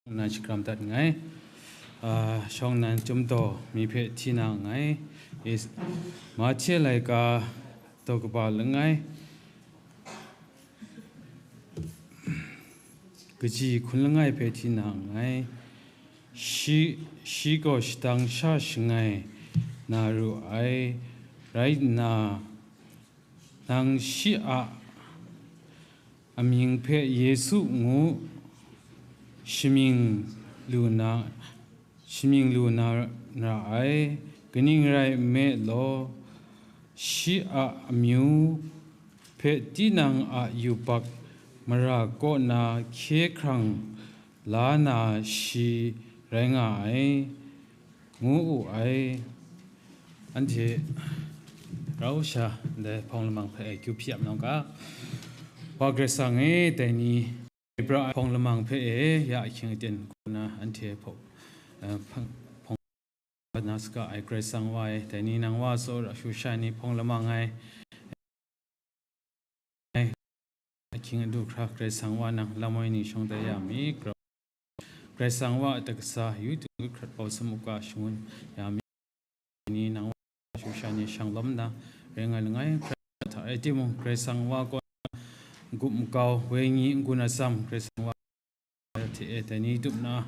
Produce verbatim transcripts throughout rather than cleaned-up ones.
Nan shakram dat nngai. Ah, shawng nan chyum daw mi hpe hti na nngai. Is-, Mahte laika daw kaba langai, kaji hkun langai hpe hti na nngai. Shi, shi gaw shadang sha shangai na ru ai, rai nna, nang shi a amying hpe Yesu ngu shamying lu na, shamying lu na ra ai, kaning rai nme law, shi a amyu hpe tinang a yubak mara kaw na hkye hkrang la na shi rai nga ai, ngu wu ai. Anhte rau sha ndai hpawng lamang hpe akyu hpyi ap nau ga, Wa Karai Kasang e, dai ni Ebra ai hpawng lamang hpe e ya ahkying aten hku na anhte hpawng, eh, hpang-, hpawng na saga ai Karai Kasang Wa e, dai ni nang Wa tsawra shu shai ni hpawng lamang ai, ai, ahkying adu hkra Karai Kasang Wa nang lam woi ni shawng tai ya mi, grau. Karai Kasang Wa a takasa yu tu hkrat bau samu ga shangun ya mi, ni nang Wa shu sha ni shang lawm na, rai nga langai hkra hta rai timung, Karai Kasang Wa kaw n-gup nkau, wenyi n-gun atsam, Karai Kasang Wa hte e dai ni tup na,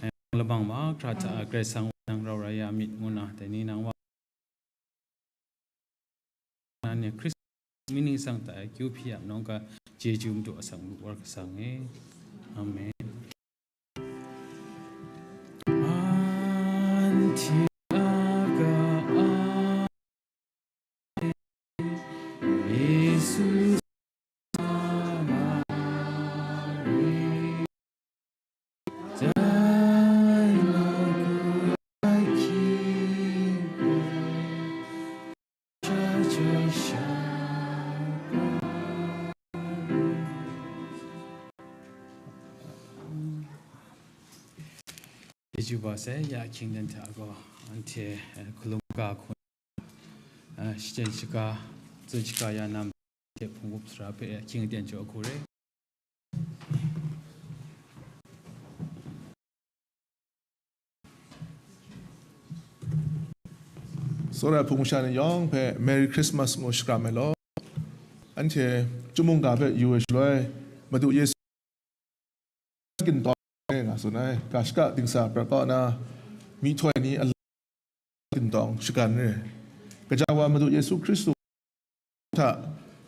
ai lamang mahkra hta Karai Kasang Wa nang rau rai ya myit ngu na, dai ni nang Wa na ni Hkristu mying ningsang hta akyu hpyi ap nau ga, chyeju madu asak lu wa Karai Kasang e. Amen. Chyeju ba sai, ya ahkying dan hta gaw, anhte, eh, hkalum ga hku, eh, shachyen shaga, tsun shaga ya na hte hpung up sara hpe ahkying aten jaw hku re. Tsawra hpung masha ni yawng hpe Merry Christmas ngu shakram ai law. Anhte chyum mungga hpe yu ai shaloi, Madu Yesu gintawng nga tsun ai, ga shaka dingsa prat kaw na, myihtoi ni a la gintawng shagan re. Gaja wa Madu Yesu Hkristu hta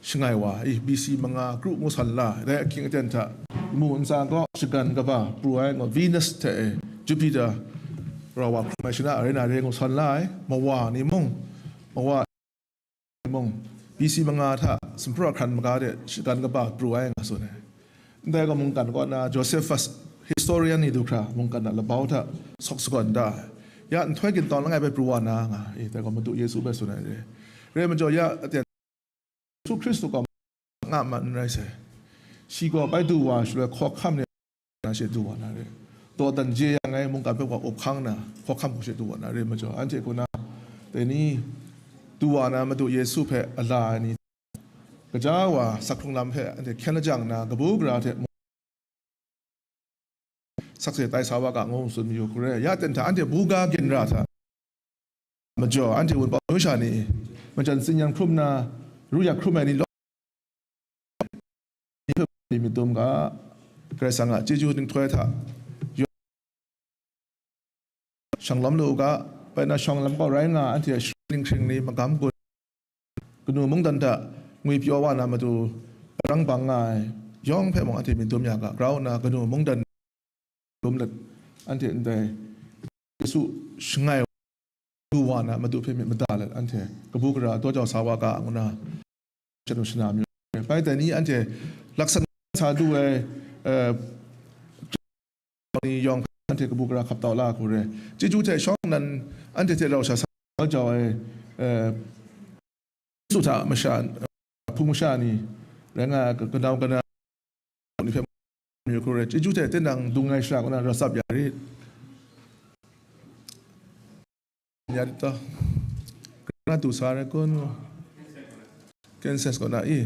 shangai wa, i, B C manga kru ngu san la, dai ahkying aten hta, mu ntsa kaw shagan kaba pru ai, ngu Venus hte e Jupiter, rawa hkrum ai shana rai na re ngu san la ai, mawa ni mung, mawa mung, B C manga hta sumhpra hkran maga de shagan kaba pru ai nga tsun ai. Ndai gaw mungkan kaw na Josephus, historian ni du hkra mungkan a labau hta sawk sagawn da ai. Ya nhtoi gintawng langai bai pru wa na nga, e, dai gaw Madu Yesu bai tsun ai re. Re majaw ya aten Yesu Hkristu gaw nga ma n rai sai. Shi gaw bai du wa shaloi hkawhkam ni na she du wa na re. Dawdan je yang ai mungkan hpe wa up hkang na, hkawhkam hku she du wa na re majaw, anhte hku na, dai ni, du wa na Madu Yesu hpe a la ai ni, gaja wa sak hkrung lam hpe anhte hkyen lajang na, kabu gara hte sakse tai sa wa ga, ngu tsun mayu hku re. Ya ten hta anhte buga ginra hta majaw, anhte wunpawng amyu sha ni, majan tsin-yan hkrum na, ru yak hkrum ai ni law, ni hpe myit dum ga, Karai Kasang a chyeju nhtoi hta yaw, shang lawm lu u ga, bai na shawng lam gaw rai nga, anhte a sharin hkring ni magam gun, kanu mungdan hta ngwipyaw wa na matu arang bang nga ai yawng hpe mung anhte myit dum ya ga, grau nna kanu mungdan dum let, anhte ndai Yesu shangai du wa na matu hpe myit mada let, anhte kabu gara daw jau sa wa ga, ngu na, shanu shana mayu. Bai dai ni anhte laksan sa du ai, eh, ni yawng hpe anhte kabu gara hkap tau la hku re. Chyeju hte shawng nnan anhte hte rau sha sa jau ai, eh, Yesu hta masha, eh, hpung masha ni rai nga ai, ka-, kanau kana ni hpe mayu hku re. Chyeju hte tinang dung ai shara kaw na rawt tsap ya rit. Ya rit taw. Kana du sa rai kun? Kansas kaw na i.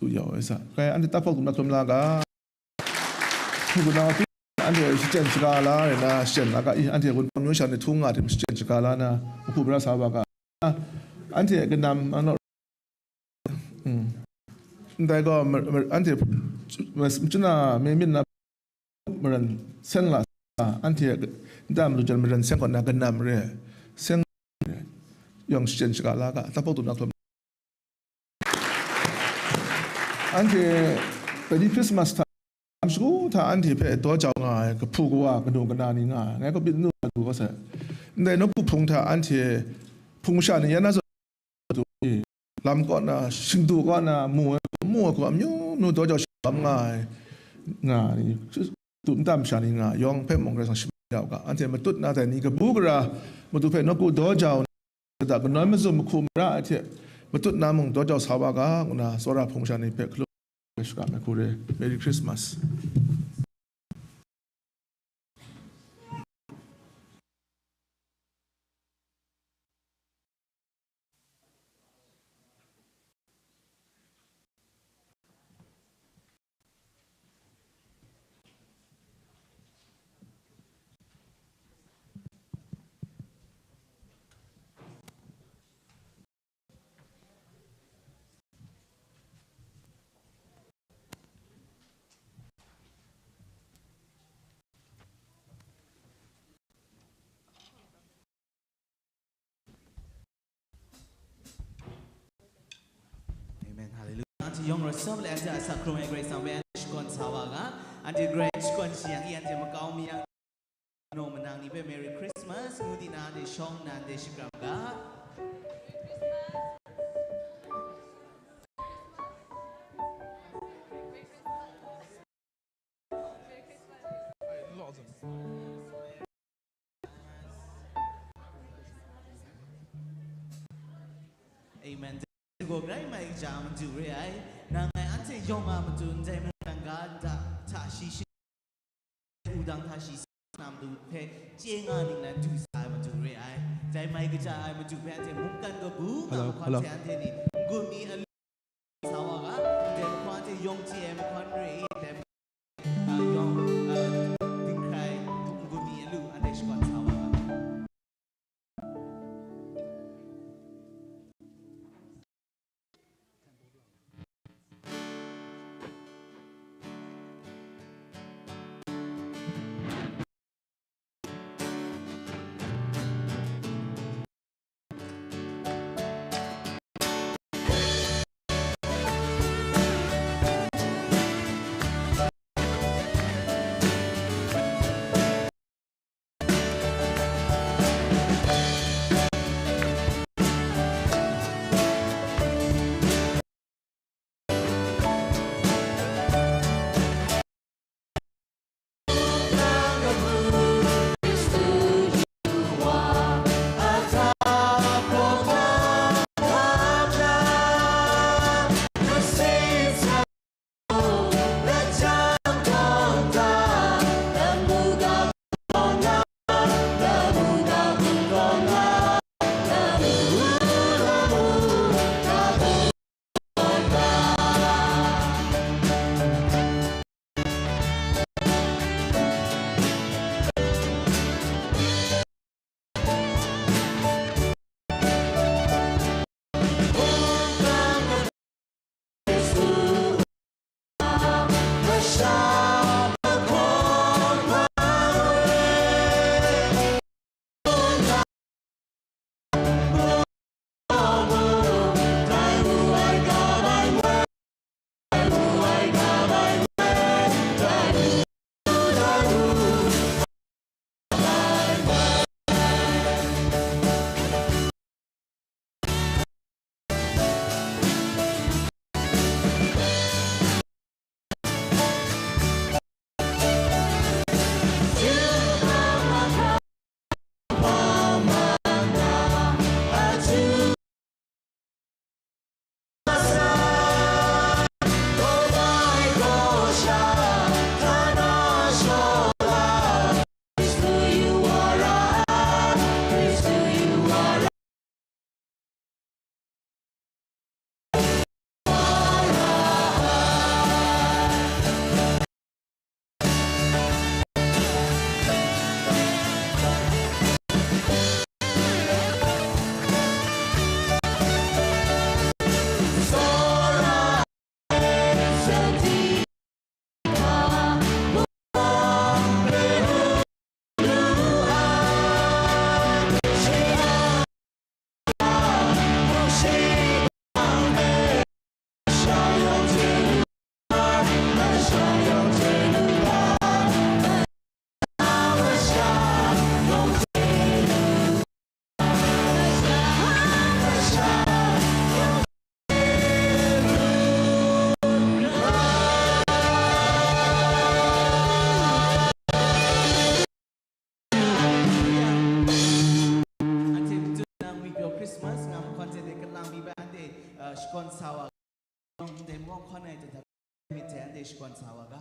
Tu yau ai sa. Kai anhte taphawk dum na hkrum la ga. Hku na anhte shachyen shaga la ai na, shachyen la ga i, anhte Wunpawng myu sha ni htung nga hte shachyen shaga la na, mahku mara sa wa ga, anhte kanam, ano, mm. Ndai gaw, ma-, ma-, anhte ma-, machuna me myit na maren seng la sa, anhte nta malu jan maren seng kaw na kanam re, seng yawng shachyen shaga la ga, tahpawk tu na hkrum. Anhte padi Christmas hta, lam shagu hta anhte hpe daw jau nga ai, kahpu kawa, kanu kana ni nga ai, ngai kaw byin nu na du kau sai. Ndai nawku hpung hta anhte hpung masha ni yan na zawn, lam kaw na, shingdu kaw na, mu ai, mu ai hku amyu myu daw jau shalawm nga ai, nga ni, tu nta masha ni nga, yawng hpe mung Karai Kasang shaman ya u ga, anhte matut na dai ni kabu gara, matu hpe nawku daw jau na, da kanawn mazum mahku mara ai hte matut na mung daw jau sa wa ga, ngu na tsawra hpung sha ni hpe hkalum shaga ai hku re. Merry Christmas. Amen. Hallelujah. Anhte yawng rawt sam le, anhte a asak hkrung ai Karai Kasang hpe anhte shakawn sa wa ga, anhte Karai shakawn shi yang i, anhte makau mayang, naw manang ni hpe Merry Christmas ngu di na, anhte shawng nna anhte shakram ga. Amen. Gaw grai mai kaja matu re ai, nang ngai anhte yawng a matu ndai mungkan ga nta hta shi shi, wudang hta shi sa na matu hpe chye nga ningnan du sa ai matu re ai. Dai mai kaja ai matu hpe anhte mungkan kabu nga Hello, mahkawn hello. Hte anhte ni n-gun mi alu sa wa ga, ndai mahkawn hte yawng chye ai mahkawn re i, ndai, a, yawng, a, dinghkrai n-gun mi alu anhte shakawn sa wa ga. sa wa ga, ndai makawng hkawn ai hte myit hte anhte shakawn sa wa ga.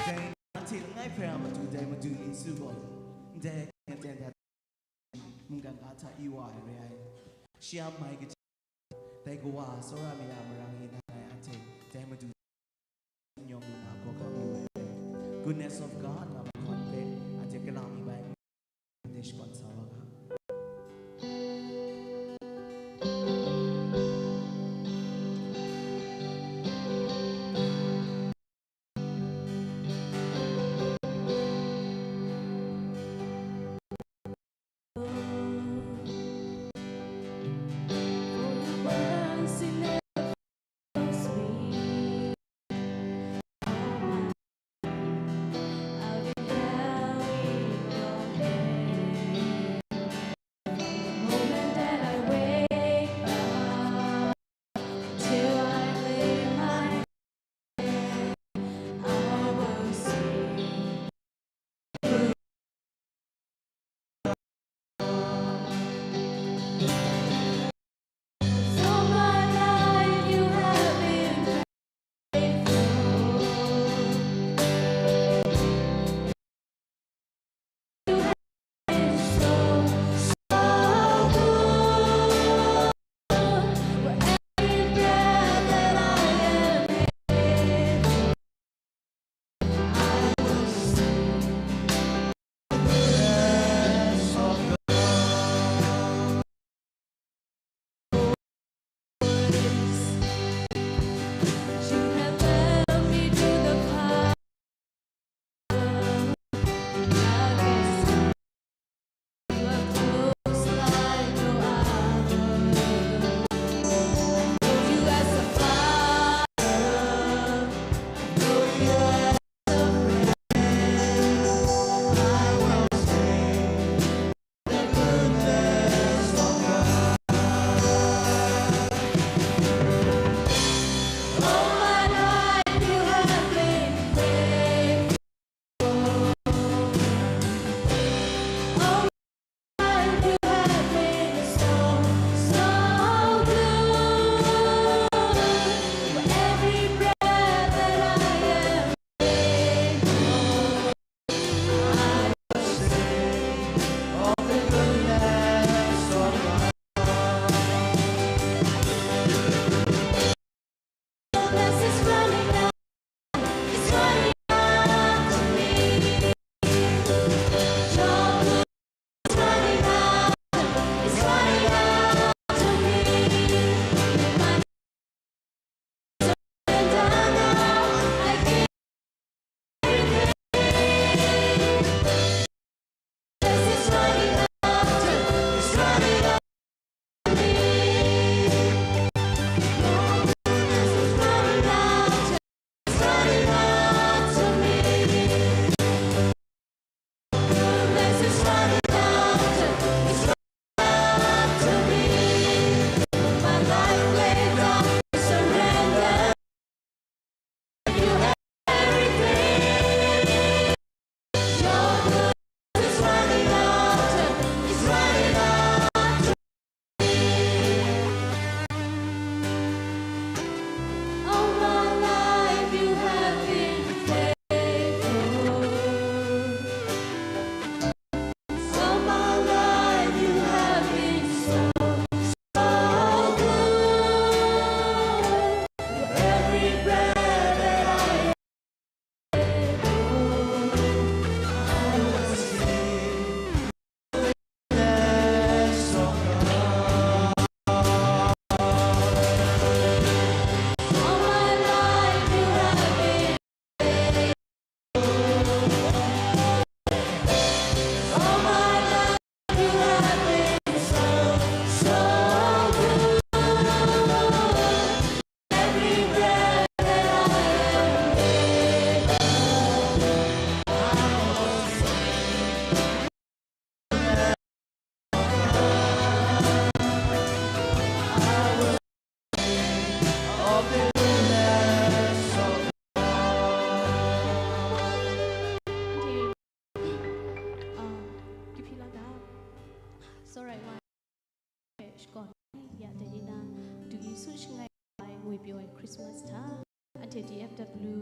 Dai anhte langai hpe a matu dai Madu Yesu gaw ndai aten hta mungkan ga hta i wa ai re ai. Shi a mai kaji, dai kawa tsawra mi a marang e nan ai anhte dai Madu n yawng lu na hkawhkam lu ai re. Goodness of God nga mahkawn hpe anhte galaw mi bai. Anhte shakawn sa wa ga. shakawn ai, ya dai ni na, Madu Yesu shangai ai ngwi pyaw ai Christmas hta, anhte D F W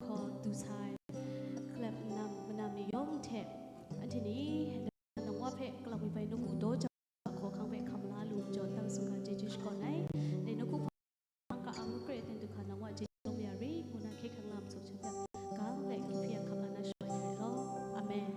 hkaw du sa ai, club nam, manam ni yawng hte, anhte ni, nang wa hpe kalang mi bai nawku daw jang, hkawhkang hpe hkam la lu, jaw tang sung ga chyeju shakawn ai. Dai nawku hpang ka ang lu kre ten du hka nang wa chyeju lawm ya ri, ngu na hkye hkrang lam sung shanhte, gang le kihpyi a hkap la na shawa ya ai law. Amen.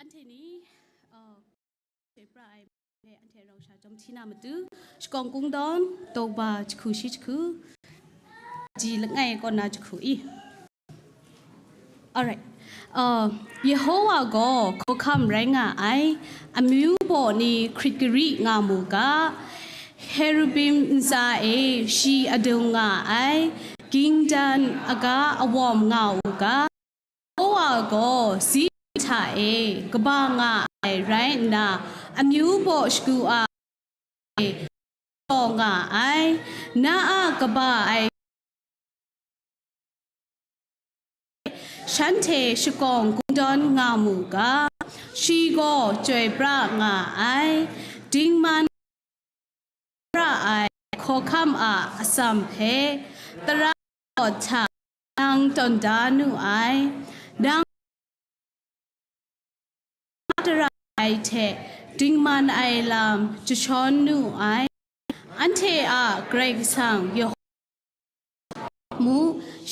Anhte ni, uh, Chyoi pra ai hpe anhte rau sha jawm hti na matu, Shakawn Kungdawn, Tawba jahku shi jahku, ji langai kaw na jahku i. Alright. Uh, Yehowa gaw hkawhkam rai nga ai, amyu baw ni hkrit gari nga mu ga, Herubim ntsa e shi adung nga ai, ging dan aga awawm nga u ga, Yehowa gaw zi hta e kaba nga ai rai nna, amyu baw shagu a e taw nga ai, na a kaba ai shanhte shakawn kungdawn nga mu ga, shi gaw chyoi pra nga ai, dingman pra ai hkawhkam a atsam hpe tara hta nang tawn da nu ai, nang tara ai hte dingman ai lam jashawn nu ai. Anhte a Karai Kasang Yehowa mu,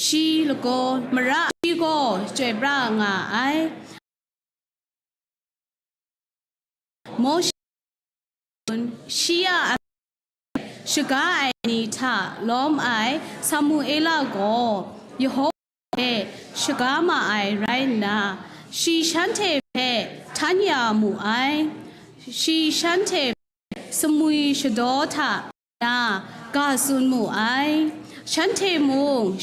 shi lagaw mara shi gaw chyoi pra nga ai. Mawshe, shi a shaga ai ni hta lawm ai Samuela gaw Yehowa hpe shaga ma ai rai nna, shi shanhte hpe htan ya mu ai. Shi shanhte hpe sumwi shadaw hta na ga tsun mu ai. Shanhte mung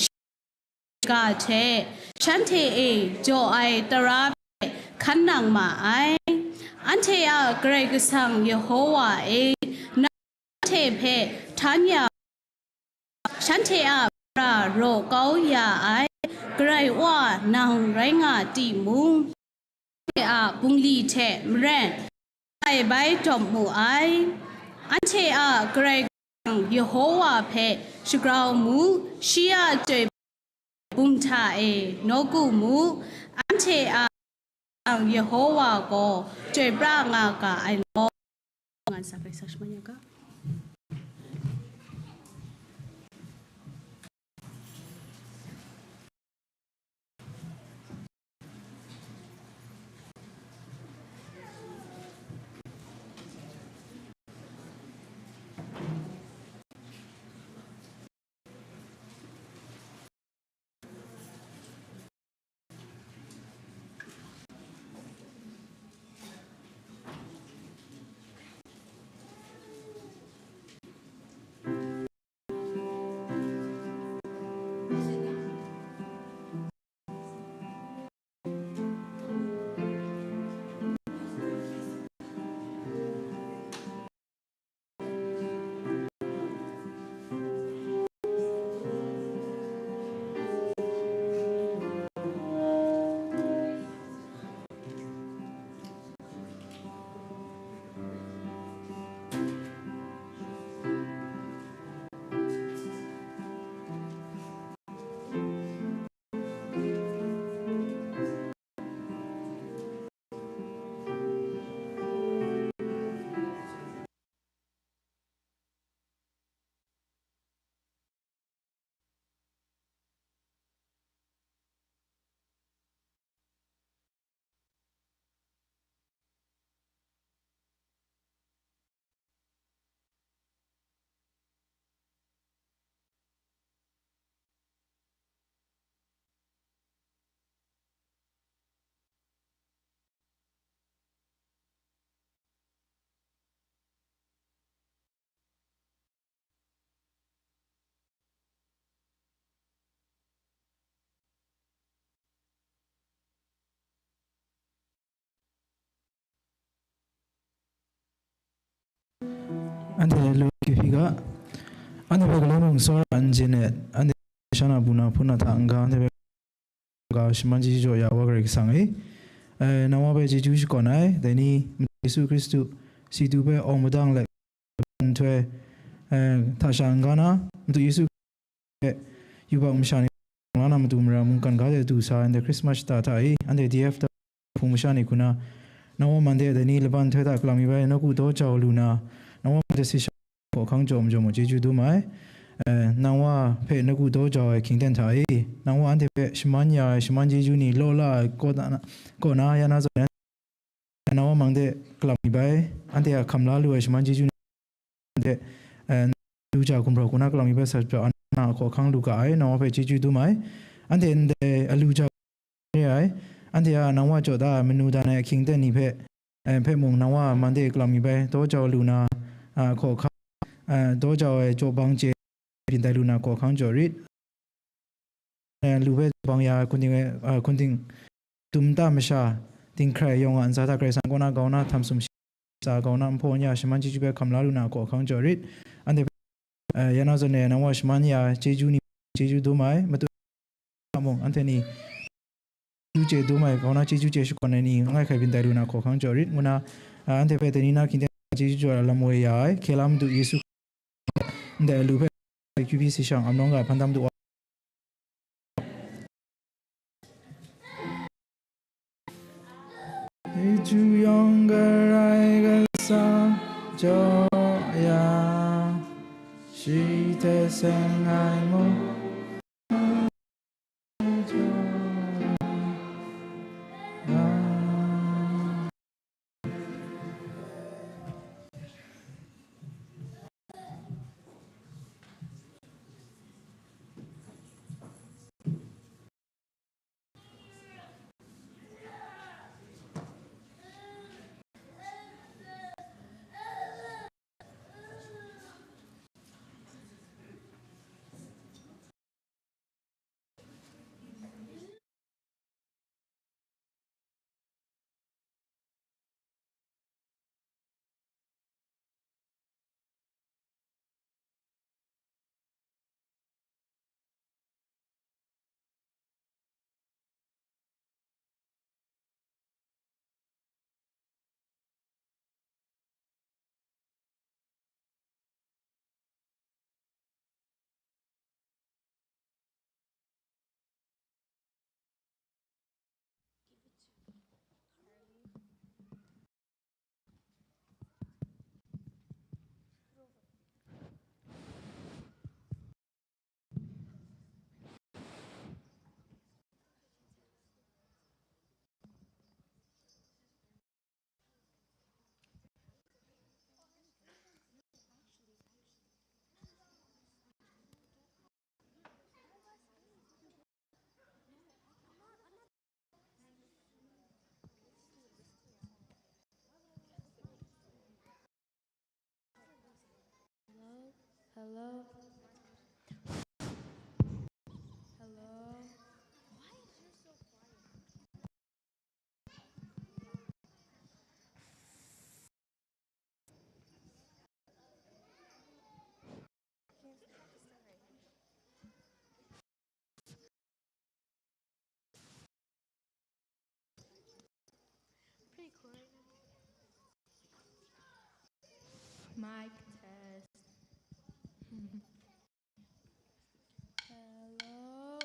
ga hte shanhte e jaw ai tara hpe hkan nang ma ai. Anhte a Karai Kasang Yehowa e, nang shanhte hpe htan ya, shanhte a pra raw kau ya ai Karai Wa nang rai nga timung, shanhte a bungli hte maren, ai bai dawm mu ai. Anhte a Karai Kasang Yehowa hpe shagrau mu, shi a chyoi bum hta e nawku mu, anhte a Karai Kasang Yehowa gaw chyoi pra nga ga ai law. Ngan sa Karai Kasang shaman ya ga. Anhte lu hpyi ga, anhte hpe galoi mung tsawra n jen let, anhte sha na bu na hpun na hta n-ga, anhte hpe ga shaman chyeju jaw ya Wa Karai Kasang e. Eh, nang Wa hpe chyeju shakawn ai, dai ni Madu Yesu Hkristu si du hpe awng madang let nhtoi, eh, hta sha n-ga na, Madu Yesu hpe yubak masha ni la na matu mara mungkan ga de du sa ai, ndai Christmas shata hta e, anhte D F W hpung masha ni hku na, nang Wa man de dai ni laban nhtoi hta galang mi bai nawku daw jau lu na, nang Wa man de si sha hkawhkang jaw majaw mung chyeju dum ai. Eh, nang Wa hpe nawku daw jau ai hkying ten hta e, nang Wa anhte hpe shaman ya ai shaman chyeju ni law la ai kaw na, kaw na ya na zawn, nang Wa mang de galang mi bai, anhte a hkam la lu ai shaman chyeju ni de, eh, lu ja gumhpraw hku na galang mi bai sa pyaw na hkawhkang lu ga ai, nang Wa hpe chyeju dum ai. Anhte ndai a lu ja re ai, anhte a nang Wa jaw da ai manu dan ai ahkying aten ni hpe, eh, hpe mung nang Wa man de galang mi bai daw jau lu na, ah, hkawhkang, ah, daw jau ai jaw bang chye byin tai lu na hkawhkang jaw rit. Eh, lu hpe bang ya ai hkun ting e, ah, hkun ting dum nta masha, dinghkrai yawng a ntsa hta Karai Kasang kaw na grau na htam sumshi, tsa grau na nhpaw nya shaman chyeju hpe hkam la lu na hkawhkang jaw rit. Anhte hpe, eh, ya na zawn e nang Wa shaman ya chyeju ni, chyeju dum ai, matu mung anhte ni chyeju chye dum ai, grau na chyeju chye shakawn ai ni langai hkai byin tai lu na hkawhkang jaw rit, ngu na, ah, anhte hpe dai ni na hkying ten chyeju jaw ai lam woi ya ai, hkye la Madu Yesu ndai a lu hpe Q P C shang amnawng ga hpan tam du wa. Chyeju yawng Karai Kasang jaw ya, shi hte seng ai mung. Hello? Hello? Hello? Mic test. Hello.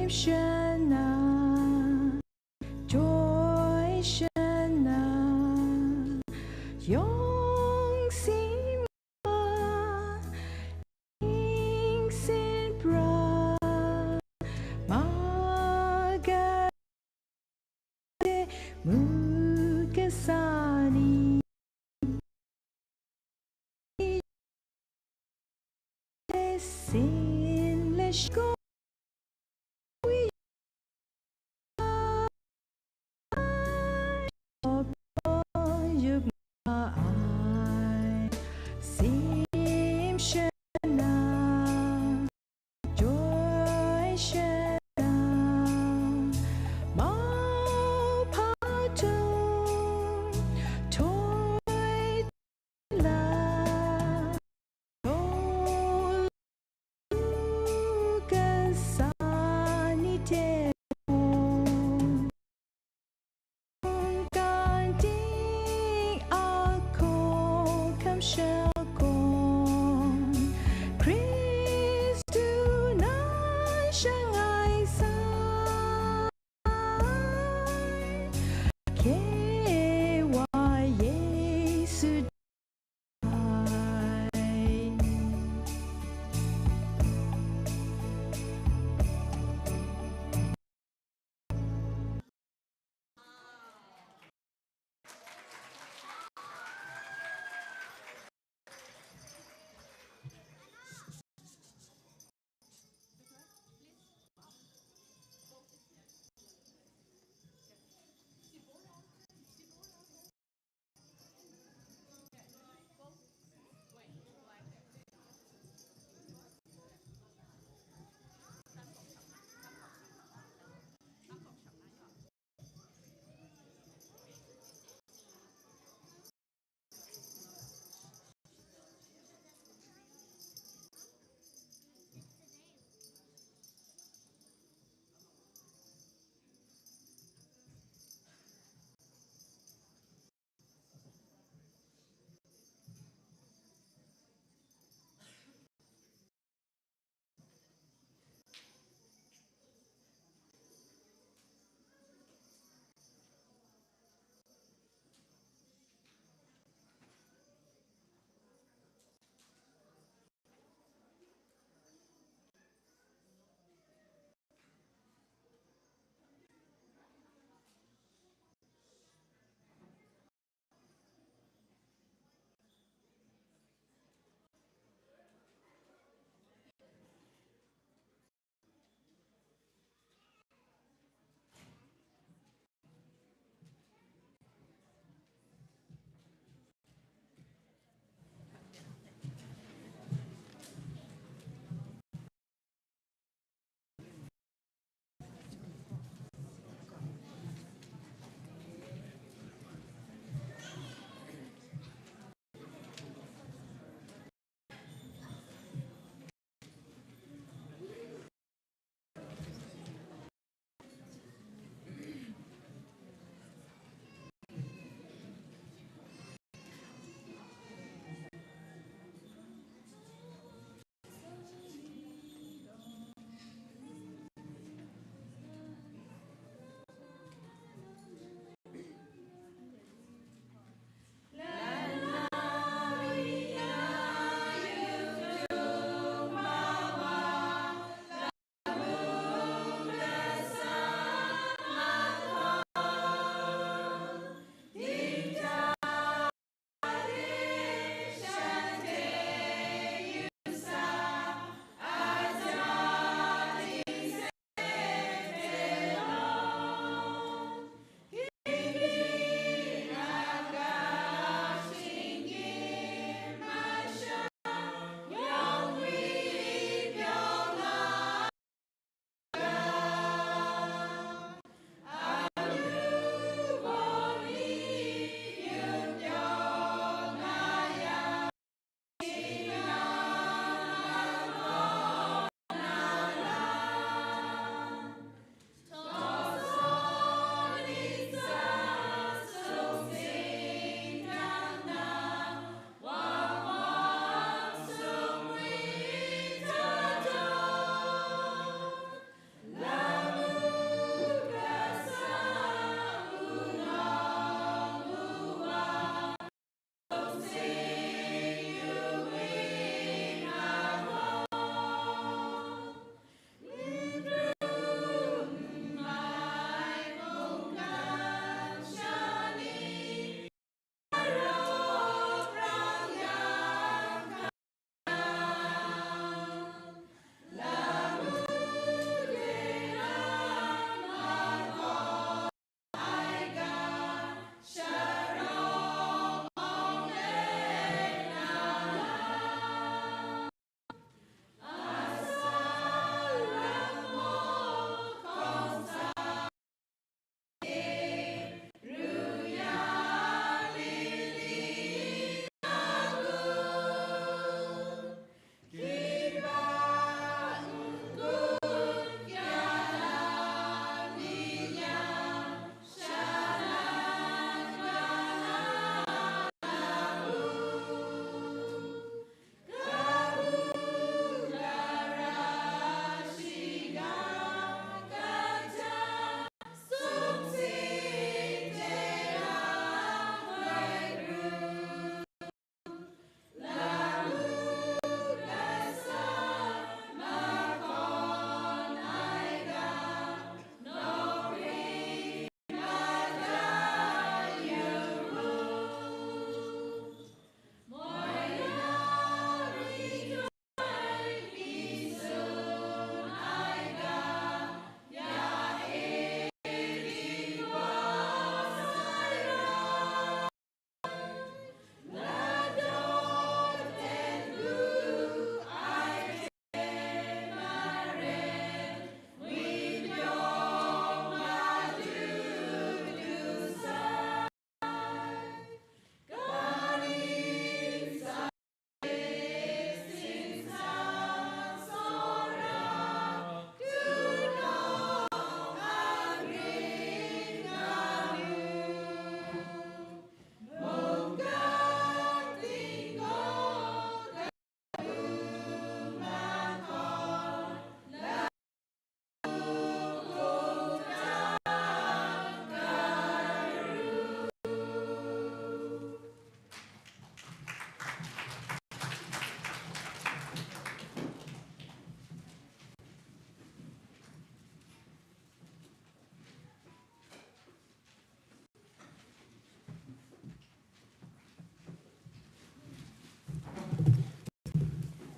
shana, joy shana, yawng sing ma, ning sin pra, ma ga de mu ga sa ni, sin le shko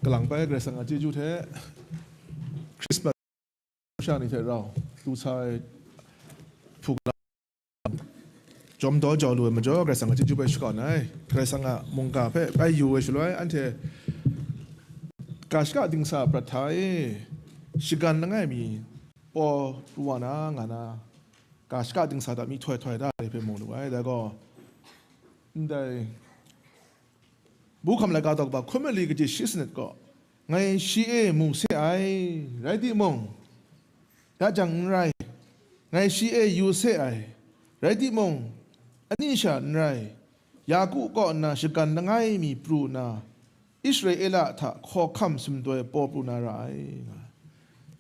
Lang bai Karai Kasang a chyeju hte Christmas sha ni hte rau du sa ai hpung jawm daw jau lu ai majaw, Karai Kasang a chyeju bai shakawn ai. Karai Kasang a mungga hpe bai yu ai shaloi, anhte ga shaka dingsa prat hta e shagan langai mi paw pru wa na nga na, ga shaka dingsa hta myihtoi htoi da ai hpe mu lu ai. Dai gaw, ndai Bu hkam laika daw kaba hkun mali kaji shi sanit gaw, ngai shi e mu se ai, rai timung, da jang n rai, ngai shi e yu se ai, rai timung, ani sha n rai, Yaku kaw nna shagan langai mi pru nna, Israela hta hkawhkam sumdoi paw pru na ra ai, nga.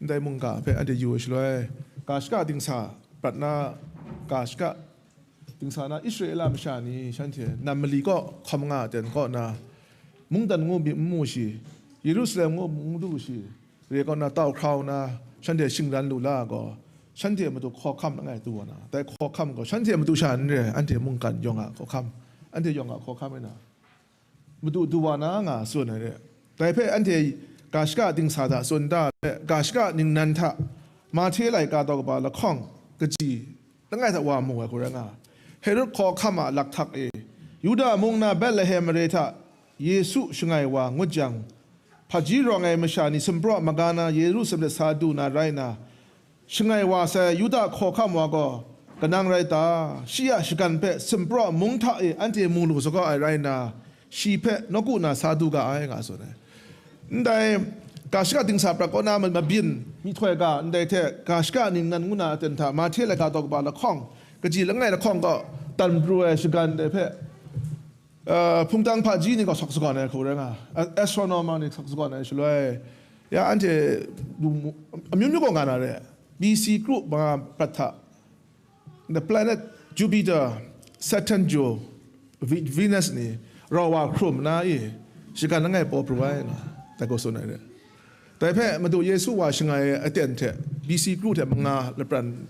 Ndai mungga hpe anhte yu ai shaloi, ga shaka dingsa prat na, ga shaka dingsa na Israela masha ni shanhte nam mali kaw hkawm nga ten kaw na, mungdan ngu mi n mu shi, Yerusalem ngu n du shi, re kaw na tau hkrau na, shanhte shingran lu la gaw, shanhte matu hkawhkam langai tu wa na, dai hkawhkam gaw shanhte matu sha n re, anhte mungkan yawng a hkawhkam, anhte yawng a hkawhkam rai na, madu du wa na nga tsun ai re. Dai hpe anhte ga shaka dingsa hta tsun da ai hpe, ga shaka ningnan hta Mahte laika daw kaba lahkawng kaji langai hta wa mu ai hku rai nga. Herod hkawhkam a lakhtak e, Yuda mung na Betlehem mare hta Yesu shangai wa ngut jang, hpaji rawng ai masha ni sumpraw maga na Yerusalem de sa du na rai nna, shangai wa sai Yuda hkawhkam wa gaw kanang rai ta? Shi a shagan hpe sumpraw mung hta e anhte mu lu sa gaw ai rai nna, shi hpe nawku na sa du ga ai, nga tsun ai. Ndai ga shaka dingsa prat kaw na ma-, mabyin myihtoi ga ndai hte ga shaka ningnan ngu na aten hta Mahte laika daw kaba lahkawng, kaji langai lahkawng gaw dan pru ai shagan dai hpe, uh, hpungtang hpaji ni gaw sawk sagawn ai hku rai nga, a-, astronomer ni sawk sagawn ai shaloi, ya anhte lu mu-, amyu myu gaw nga na re, B C kru manga prat hta, the planet Jupiter, Saturn, Jove, Vi-, Venus ni rau wa hkrum nna i, shagan langai paw pru ai nga, dai gaw tsun ai re. Dai hpe Madu Yesu wa shangai ai aten hte B C kru hte manga lapran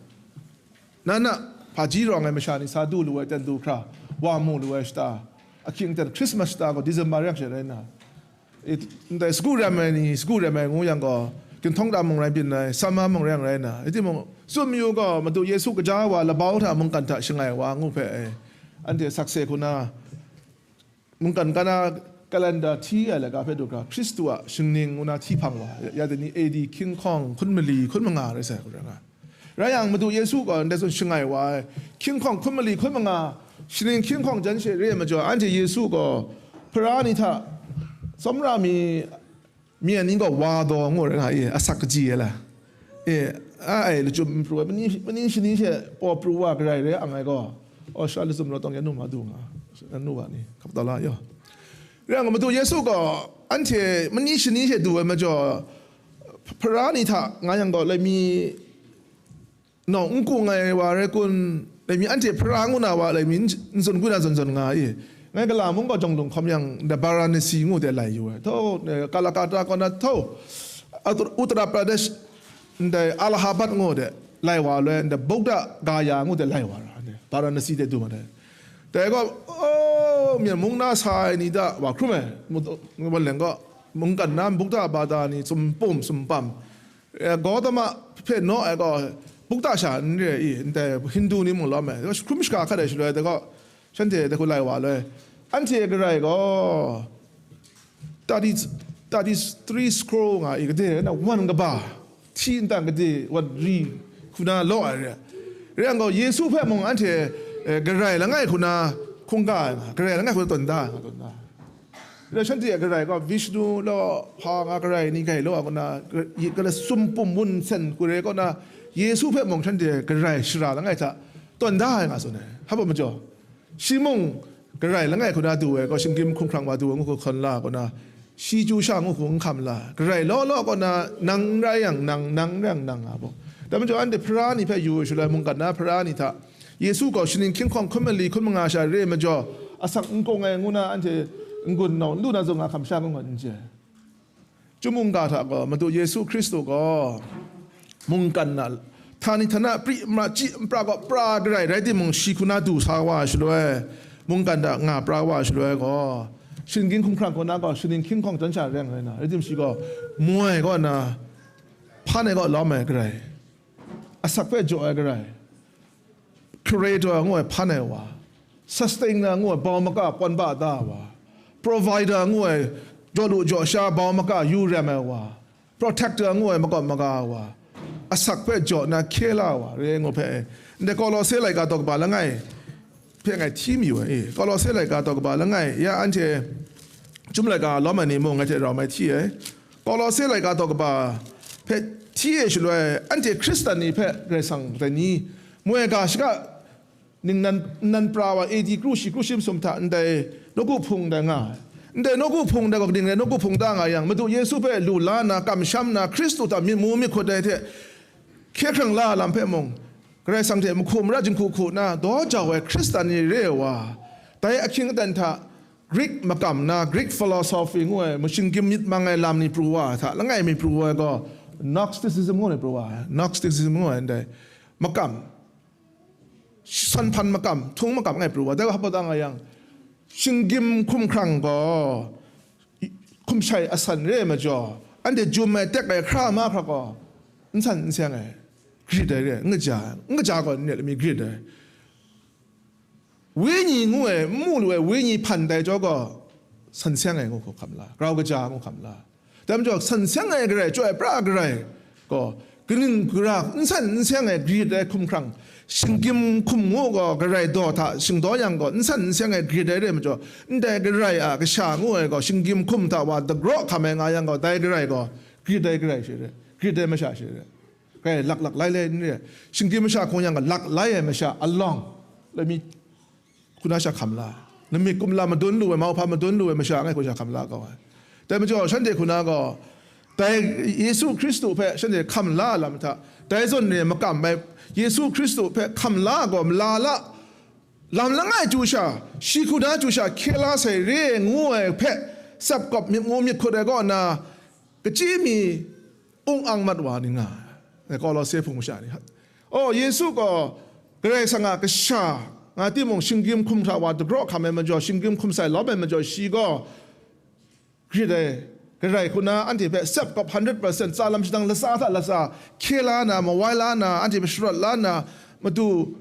na na, hpaji rawng ai masha ni sa du lu ai aten du hkra, wa mu lu ai shata, ahkying aten Christmas shata gaw December yang she rai nna, it, ndai sagu rem ai ni, sagu rem ai ngu yang gaw, ginhtawng da mung rai byin ai, summer mung rai yang rai nna, rai timung, tsun mayu gaw, Madu Yesu kaja wa labau hta mungkan hta shangai wa ngu hpe, eh, anhte sakse hku na, mungkan Kana calendar hti ai laika hpe du hkra, Hkristu a shingning ngu na hti hpang wa, ya, ya dai ni A D hkying hkawng hkun mali, hkun manga rai sai hku rai nga. Rai yang, Madu Yesu gaw ndai zawn shangai wa ai, hkying hkawng hkun mali hkun manga, shaning hkying hkawng jan she re ai majaw, anhte Yesu gaw hpara ni hta, tsawmra mi, mi a ning gaw wa daw ngu rai nga i, asak kaji ai la. E, a ai lachyum n pru ai, mani, mani shani she paw pru wa garai re ang ai gaw, aw, sha lachyum rawt tawng ya nu ma du nga, ya nu wa ni, hkap taw la yaw. Rai yang, Madu Yesu gaw anhte mani shani she du ai majaw, hpara ni hta nga yang gaw, laimi nawng n kung ai wa rai kun, laimi anhte hpara ngu na wa, laimi n, n tsun kun na zawn zawn nga i. Ngai gala mung gaw jawng lung hkawm yang, nda Varanasi ngu de lai yu ai. Tho, eh, Kalakata kaw na tho, Uttar-, Uttar Pradesh, ndai Allahabad ngu de lai wa loi, nda Buddha Gaya ngu de lai wa ra, nda Varanasi de du ma dai. Dai gaw, oh, myen mung na sa ai ni da wa hkrum ai, mu-, wan leng gaw, mungkan na Buddha bada ni sumpum sumpam, eh, Gautama hpe naw ai gaw, Buddha sha n re i, ndai Hindu ni mung lawm ai, hkrum shaka hkat ai shaloi, dai gaw, shanhte dai hku lai wa loi. Anhte garai gaw, thirty, thirty-three scroll nga i, gade na wan kaba, hti ntan gade wan ri hku na law ai re. Re yang gaw, Yesu hpe mung anhte, eh, garai langai hku na hkungga ai nga, garai langai hku na tawn da ai nga, tawn da ai. Re shanhte a garai gaw, Vishnu law, hpa nga garai ni gai law ai kaw na, gala sumpum wun sen hku re kaw na, Yesu hpe mung shanhte garai shara langai hta tawn da ai nga tsun ai. Hpa majaw, shi mung garai langai hku na du ai gaw, shinggyim hkrung hkrang wa du ai ngu hku hkawn la ai kaw na, shi chyu sha ngu hku n hkam la, garai law law kaw na, nang n rai yang nang, nang n rai yang nang nga bawk. Dai majaw, anhte hpara ni hpe yu ai shaloi, mungkan na hpara ni hta, Yesu gaw shaning hkying hkawng hkun mali hkun manga sha re ai majaw, asak n kung ai ngu na anhte n-gun nau n lu na zawn nga hkam sha kungdawn n chye ai. Chyum mungga hta gaw, Madu Yesu Hkristu gaw mungkan na, htani htana, pri mara, chyi npra gaw pra garai rai timung, shi hku na du sa wa ai shaloi, mungkan hta nga pra wa ai shaloi gaw, Shinggyim hkumhkrang kaw na gaw, shaning hkying hkawng jan sha reng rai na, rai tim shi gaw, mu ai kaw na, hpan ai kaw lawm ai Karai, asak hpe jaw ai Karai, Creator ngu ai hpan ai wa, Sustainer ngu ai bau maka pawn ba da ai wa, Provider ngu ai jaw lu jaw sha bau maka yu rem ai wa, Protector ngu ai makawp maga wa, asak hpe jaw na hkye la ai wa, re ai ngu hpe, ndai Kawlawse laika daw kaba langai hpe ngai hti mayu ai, e, Kawlawse laika daw kaba langai, ya anhte chyum laika lawm ai ni mung ngai hte rau mai hti ai. Kawlawse laika daw kaba hpe hti e shaloi, anhte Hkristan ni hpe Karai Kasang dai ni, moi ga shaka ningnan nnan pra wa, A D kru shi kru shi masum hta ndai nawku hpung ndai nga ai. Ndai nawku hpung ndai gaw kaning rai, nawku hpung da nga yang, Madu Yesu hpe lu la na, kamsham na, Hkristu hta myit mu myit hkut ai hte, hkye hkrang la ai lam hpe mung, Karai Kasang hte mahku mara jinghku hku na daw jau ai Hkristan ni re ai wa, dai ahkying aten hta Greek makam na, Greek philosophy ngu ai, mashinggyim myit mang ai lam ni pru wa ai hta langai mi pru wa ai gaw, Gnosticism ngu ai pru wa ai, Gnosticism ngu ai ndai makam, sanhpan makam, htung makam ngai pru wa, dai wa hpa da nga yang, shinggyim hkumhkrang gaw hkum shai asan re ai majaw, anhte jum ai tek ai hkra mahkra gaw, n san n seng ai, grit ai re ai, n kaja, n kaja gaw n re ai, lami grit ai. Wenyi ngu ai, n mu lu ai wenyi hpan dai jaw gaw, san seng ai ngu hkam la, grau kaja ngu hkam la. Dai majaw, san seng ai Karai, chyoi pra ai Karai gaw, kaning gara n san n seng ai grit ai hkumhkrang, shinggyim hkum ngu gaw, Karai daw hta shingdaw yang gaw, n san n seng ai grit ai re ai majaw, ndai Karai a kasha ngu ai gaw, shinggyim hkum hta wa dagraw hkam ai nga yang gaw, dai Karai gaw grit ai Karai she re, grit ai masha she re. Karai laklak lai lai n re, shinggyim masha hkung yang gaw, lak lai ai masha alawng, lami hku na sha hkam la, lamik kumla madun lu ai, mauhpa madun lu ai masha ngai hku sha hkam la kau ai. Dai majaw, shanhte hku na gaw, dai Yesu Hkristu hpe shanhte hkam la ai lam hta, dai zawn re makam ai Yesu Hkristu hpe hkam la ai gaw, mala la, lam langai chyu sha, shi hku na chyu sha hkye la sai re ngu ai hpe, tsap kawp myit mu myit hkut ai kaw na, kachyi mi ung ang mat wa ni nga ai, Kawlawse hpung masha ni. Oh, Yesu gaw Karai Kasang a kasha nga timung, shinggyim hkum hta wa dagraw hkam ai majaw, shinggyim hkum sai lawm ai majaw, shi gaw grit ai, Karai hku na anhte hpe tsap kawp hundred percent tsa lam shadang latsa hta latsa hkye la na, mawai la na, anhte hpe sharawt la na, matu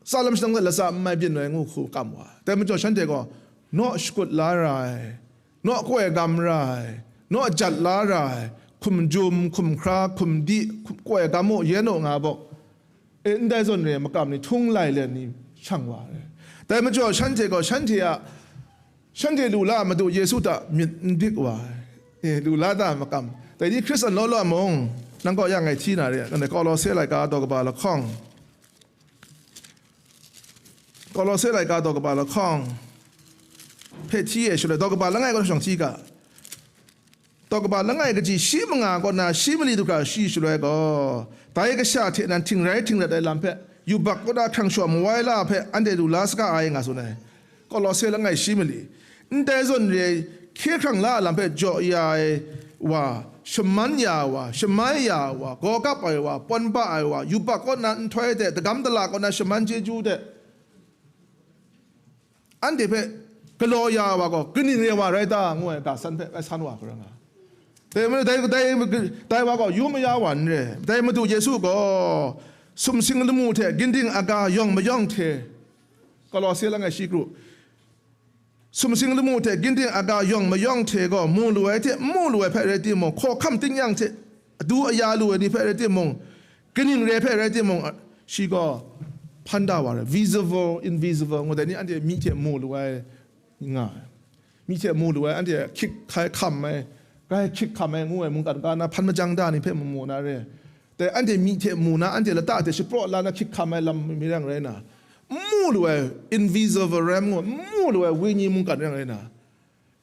tsa lam shadang hta latsa n mai byin ai ngu hku kam wa. Dai majaw, shanhte gaw naw shakut la ra ai, naw kawai gam ra ai, naw jat la ra ai, hkum jum, hkum hkra, hkum di, hkum kawai gam u, yen u nga bawk, e, ndai zawn re ai makam ni htung lai let ni shang wa ai. Dai majaw, shanhte gaw shanhte a, shanhte lu la ai Madu Yesu hta myit n dik wa ai, e, lu la da ai makam. Dai ni Hkristan law law mung, nang kaw ya ngai hti na re, nang Kawlawse laika daw kaba lahkawng, Kawlawse laika daw kaba lahkawng hpe hti e shaloi, daw kaba langai kaw shawng hti ga, daw kaba langai kaji shi manga kaw na shi mali du hkra shi shaloi gaw, dai kasha hte nan htingrai htingrat ai lam hpe, yubak kaw na hkrang shaw mawai la hpe anhte lu la saga ai, nga tsun ai. Kawlawse langai shi mali. Ndai zawn re ai, hkye hkrang la ai lam hpe jaw ya ai wa, shaman ya ai wa, shamai ya ai wa, gaw kap ai wa, pawn ba ai wa, yubak kaw na nhtoi hte dagam dala kaw na shaman chyeju hte anhte hpe galaw ya ai wa gaw, kaning re ai wa rai ta, ngu ai ga san hpe bai san wa hkra nga. Dai, dai, dai, dai wa gaw yu maya wa n re. Dai Madu Yesu gaw sumsing lamu hte ginding aga yawng mayawng hte, Kawlawse langai shi kru, sumsing lamu hte ginding aga yawng mayawng hte gaw mu lu ai hte n mu lu ai hpe rai timung, hkawhkam tingnyang hte adu aya lu ai ni hpe rai timung, kaning re ai hpe rai timung, shi gaw hpan da wa ai. Visible, invisible, ngu dai ni anhte myi hte mu lu ai nga ai. Myi hte mu lu ai, anhte hkyik hkai hkam ai, grai hkyik hkam ai ngu ai mungkan ga na hpan majang da ni hpe mu mu na re. Dai anhte myi hte mu na, anhte lata hte shapraw la na hkyik hkam ai lam mi rang rai na, n mu lu ai invisible realm ngu, n mu lu ai wenyi mungkan rang rai na,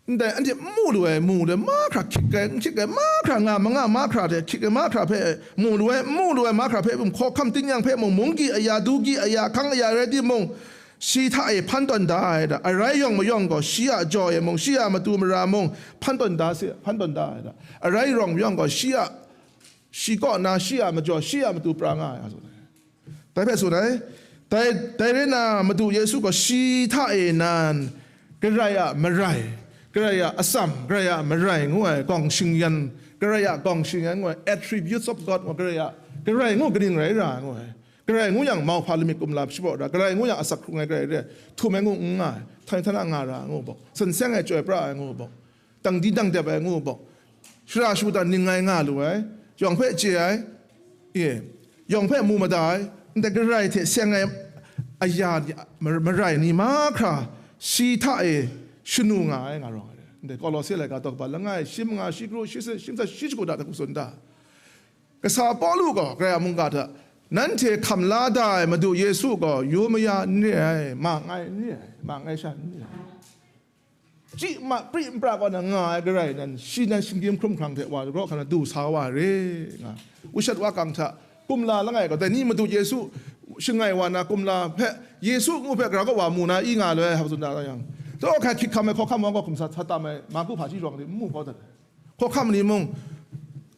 ndai anhte n mu lu ai, mu lu ai mahkra hkyik ai, n hkyik ai mahkra, nga manga mahkra hte hkyik ai mahkra hpe mu lu ai, n mu lu ai mahkra hpe mung, hkawhkam tingnyang hpe mung, munggyi aya, dugyi aya, hkang aya rai timung, shi hta e hpan tawn da ai da. Arai yawng mayawng gaw shi a jaw e mung, shi a matu mara mung hpan tawn da se, hpan tawn da ai da. Arai yawng mayawng gaw shi a, shi kaw na, shi a majaw, shi a matu pra nga ai, a tsun ai. Dai hpe tsun ai. Dai, dai rai na, Madu Yesu gaw shi hta e nan Karai a marai, Karai a atsam, Karai a marai ngu ai gawng shingyan, Karai a gawng shingyan ngu ai attributes of God ngu ai, Karai a, Karai ngu kaning rai ra ngu ai. Karai ngu yang mauhpa lamik kumla shapraw ra, Karai ngu yang asak hkrung ai Karai re, htum ai ngu n nga ai, htoi htan a nga ra ngu bawk, san seng ai chyoi pra ai ngu bawk, tang di tang dep ai ngu bawk, shara shagu dan ning ai nga lu ai, yawng hpe chye ai, e, yawng hpe mu mada ai, ndai Karai hte seng ai aya ni, mar-, marai ni mahkra shi hta e shanu nga ai nga rawng ai. Ndai Kawlawse laika tawk ba langai, shi manga, shi kru, shi se, shi ntsa, shi shagu da hta hku tsun da. Kasa Pawlu gaw Karai a mungga hta, nanhte hkam la da ai Madu Yesu gaw yu maya n re ai, ma ngai n re ai, ma ngai sha n re ai. Chyi ma pri n pra kaw na nga ai Karai nan, shi nan shinggyim hkrum hkrang hte wa raw hkra na du sa wa re, nga. Wushat wa kang hta, kumla langai gaw, dai ni Madu Yesu shangai wa na kumla hpe, Yesu ngu hpe gara kaw wa mu na i nga loi, hpa tsun da yang. Taw hkai hkyit hkam ai hkawhkam wa gaw hkum sa, sa tam ai, Marku hpaji rawng ni n mu kau dat ai. Hkawhkam ni mung,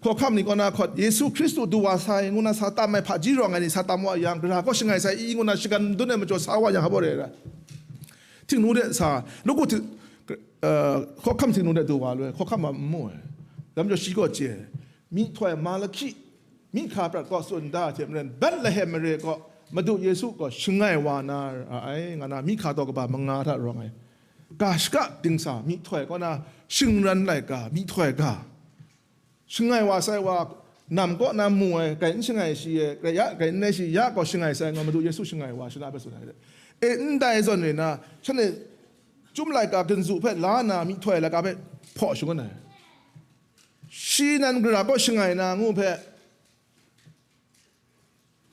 hkawhkam ni kaw na hkawt, Yesu Hkristu du wa sai, ngu na sa tam ai hpaji rawng ai ni sa tam wa yang, gara kaw shangai sai i, ngu na shagan madun ai majaw sa wa yang, hpa re ra. Htingnu de sa, Luku hti-, eh, hkawhkam htingnu de du wa loi, hkawhkam a n mu ai. Dai majaw shi gaw chye, myihtoi Malahki, myihtoi prat kaw tsun da hte maren, Betlehem mare kaw Madu Yesu gaw shangai wa na ra ai, nga na myihtoi taw kaba manga hta rawng ai. Ga shaka dingsa myihtoi kaw na shingran laika myihtoi ga. Shangai wa sai wa, nam kaw na mu ai, kai n shangai shi e, kai ya, kai n rai shi, ya gaw shangai sai ngu, Madu Yesu shangai wa, shana hpe tsun ai. E, ndai zawn re na, shanhte chyum laika ginzu hpe la na myihtoi laika hpe hpaw shangun ai. Shi nan gara kaw shangai na ngu hpe,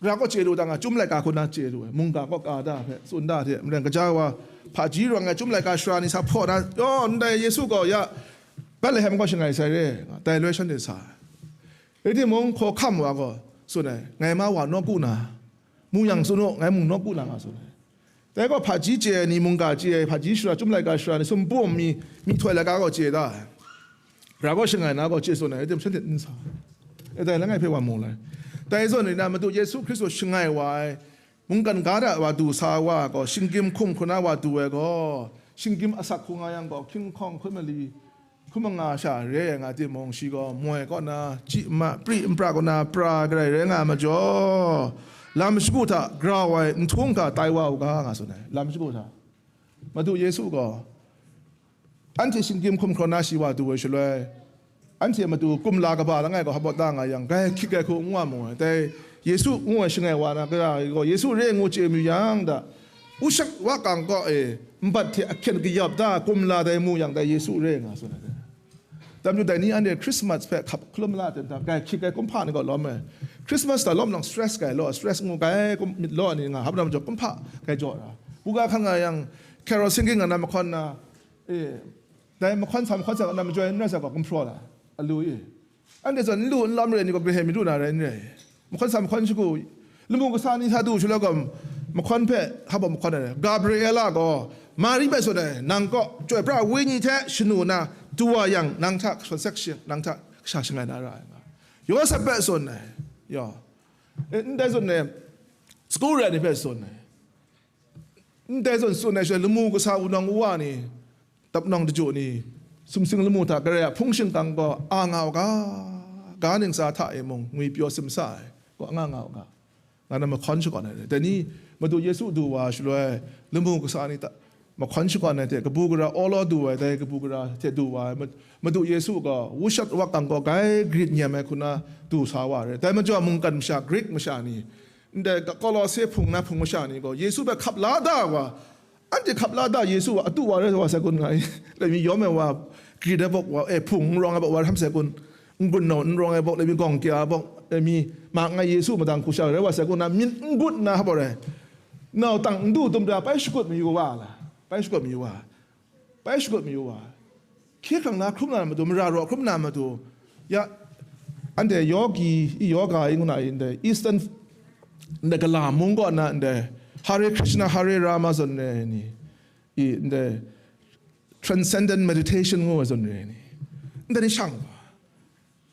gara kaw chye lu ta nga, chyum laika hku na chye lu ai, mungga kaw ka da hpe, tsun da hte, maren kaja wa, hpaji rawng ai, chyum laika sara ni sa hpaw na, yaw, ndai Yesu gaw ya, Betlehem kaw shangai sai re, nga, dai loi shanhte sa ai. Rai timung, hkawhkam wa gaw, tsun ai, ngai ma wa nawku na, mu yang tsun u, ngai mung nawku na nga tsun ai. Dai gaw hpaji chye ai ni, mungga chye ai, hpaji shara, chyum laika shara ni, sumpum mi, myihtoi laika gaw chye da ai. Gara kaw shangai na gaw chye tsun ai, rai tim shanhte n sa ai. E dai langai hpe wa mu lai. Dai zawn ni na, Madu Yesu Hkristu shangai wa ai, mungkan ga hta wa du sa wa gaw, shinggyim hkum hkrun na wa du ai gaw, shinggyim asak hku nga yang gaw, hkying hkawng hkun mali, hku manga sha re ai nga timung, shi gaw moi kaw na chyi ma, pri n pra kaw na pra garai rai nga ai majaw, lam shagu hta grau ai nhtung hkra tai wa u ga, nga tsun ai. Lam shagu hta Madu Yesu gaw anhte shinggyim hkum hkraw na shi wa du ai shaloi, anhte matu kumla kaba langai gaw hpa da nga yang, grai hkyit grai hku n wa mu ai. Dai Yesu ngu ai shangai wa na gara gaw Yesu re ngu chye mayu yang da, ushat wa kang kaw e nbat hte ahkyen kayap da kumla dai mu yang, dai Yesu re nga tsun ai. Dai majaw dai ni anhte Christmas hpe hkap hkalum la ten hta, grai hkyit grai kumhpa ni gaw lawm ai. Christmas hta lawm lang stress grai law, stress ngu grai kum myit law ni nga, hap lam majaw kumhpa grai jaw ra. Buga hkan nga yang, carol singing nga na mahkawn na, e, dai mahkawn sa mahkawn sa nga na majaw n rai sa gaw, gumhpraw la, alu i. Anhte zawn n lu n lawm re ai ni gaw, Betlehem mi lu na rai n rai. Mahkawn sa mahkawn shagu, lamu kasa ni sa du shaloi gaw, mahkawn hpe hpa mahkawn ai, Gabriela gaw Mari hpe tsun ai, nang kaw Chyoi Pra Wenyi hte shanu na du wa yang, nang hta conception, nang hta kasha shangai na ra ai nga. Yawsep hpe tsun ai, yaw, e, ndai tsun ai, sagu re ai ni hpe tsun ai. Ndai zawn tsun ai shaloi, lamu kasa wunawng wuwa ni, dapnawng daju ni, sumsing lamu hta Karai a hpung shingkang gaw a nga u ga, ga ningsa hta e mung ngwipyaw simsa ai, gaw a nga nga u ga, nga na mahkawn shakawn ai. Dai ni Madu Yesu du wa shaloi, lamu kasa ni ta mahkawn shakawn ai hte, kabu gara awlaw du ai, dai kabu gara hte du wa ai, Ma-, Madu Yesu gaw wushat wakang gaw grai grit nyem ai hku na du sa wa ai. Dai majaw mungkan masha, Grik masha ni, ndai Kawlawse hpung na hpung masha ni gaw Yesu hpe hkap la da wa, anhte hkap la da Yesu wa, atu wa rai wa sai kun nga i, lai mi yawm ai wa, grit ai bawk wa, e, hpung n rawng ai bawk wa rai htam sai kun, n-gun nau n rawng ai bawk, lai mi gawng kya ai bawk, lai mi ma ngai Yesu madang hku sha rai wa sai kun na, myit n gut na hpa rai, nau tang n du tum da, pai shakut mayu wa la, pai shakut mayu wa. Pai shakut mayu wa, hkye hkrang na hkrum na matu, mara raw hkrum na matu, ya, anhte yogi, i yoga i ngu na i, ndai Eastern, ndai gala mung kaw na ndai Hare Krishna, Hare Rama zawn re ai ni, i ndai transcendent meditation ngu ai zawn re ai ni, ndai ni shang wa.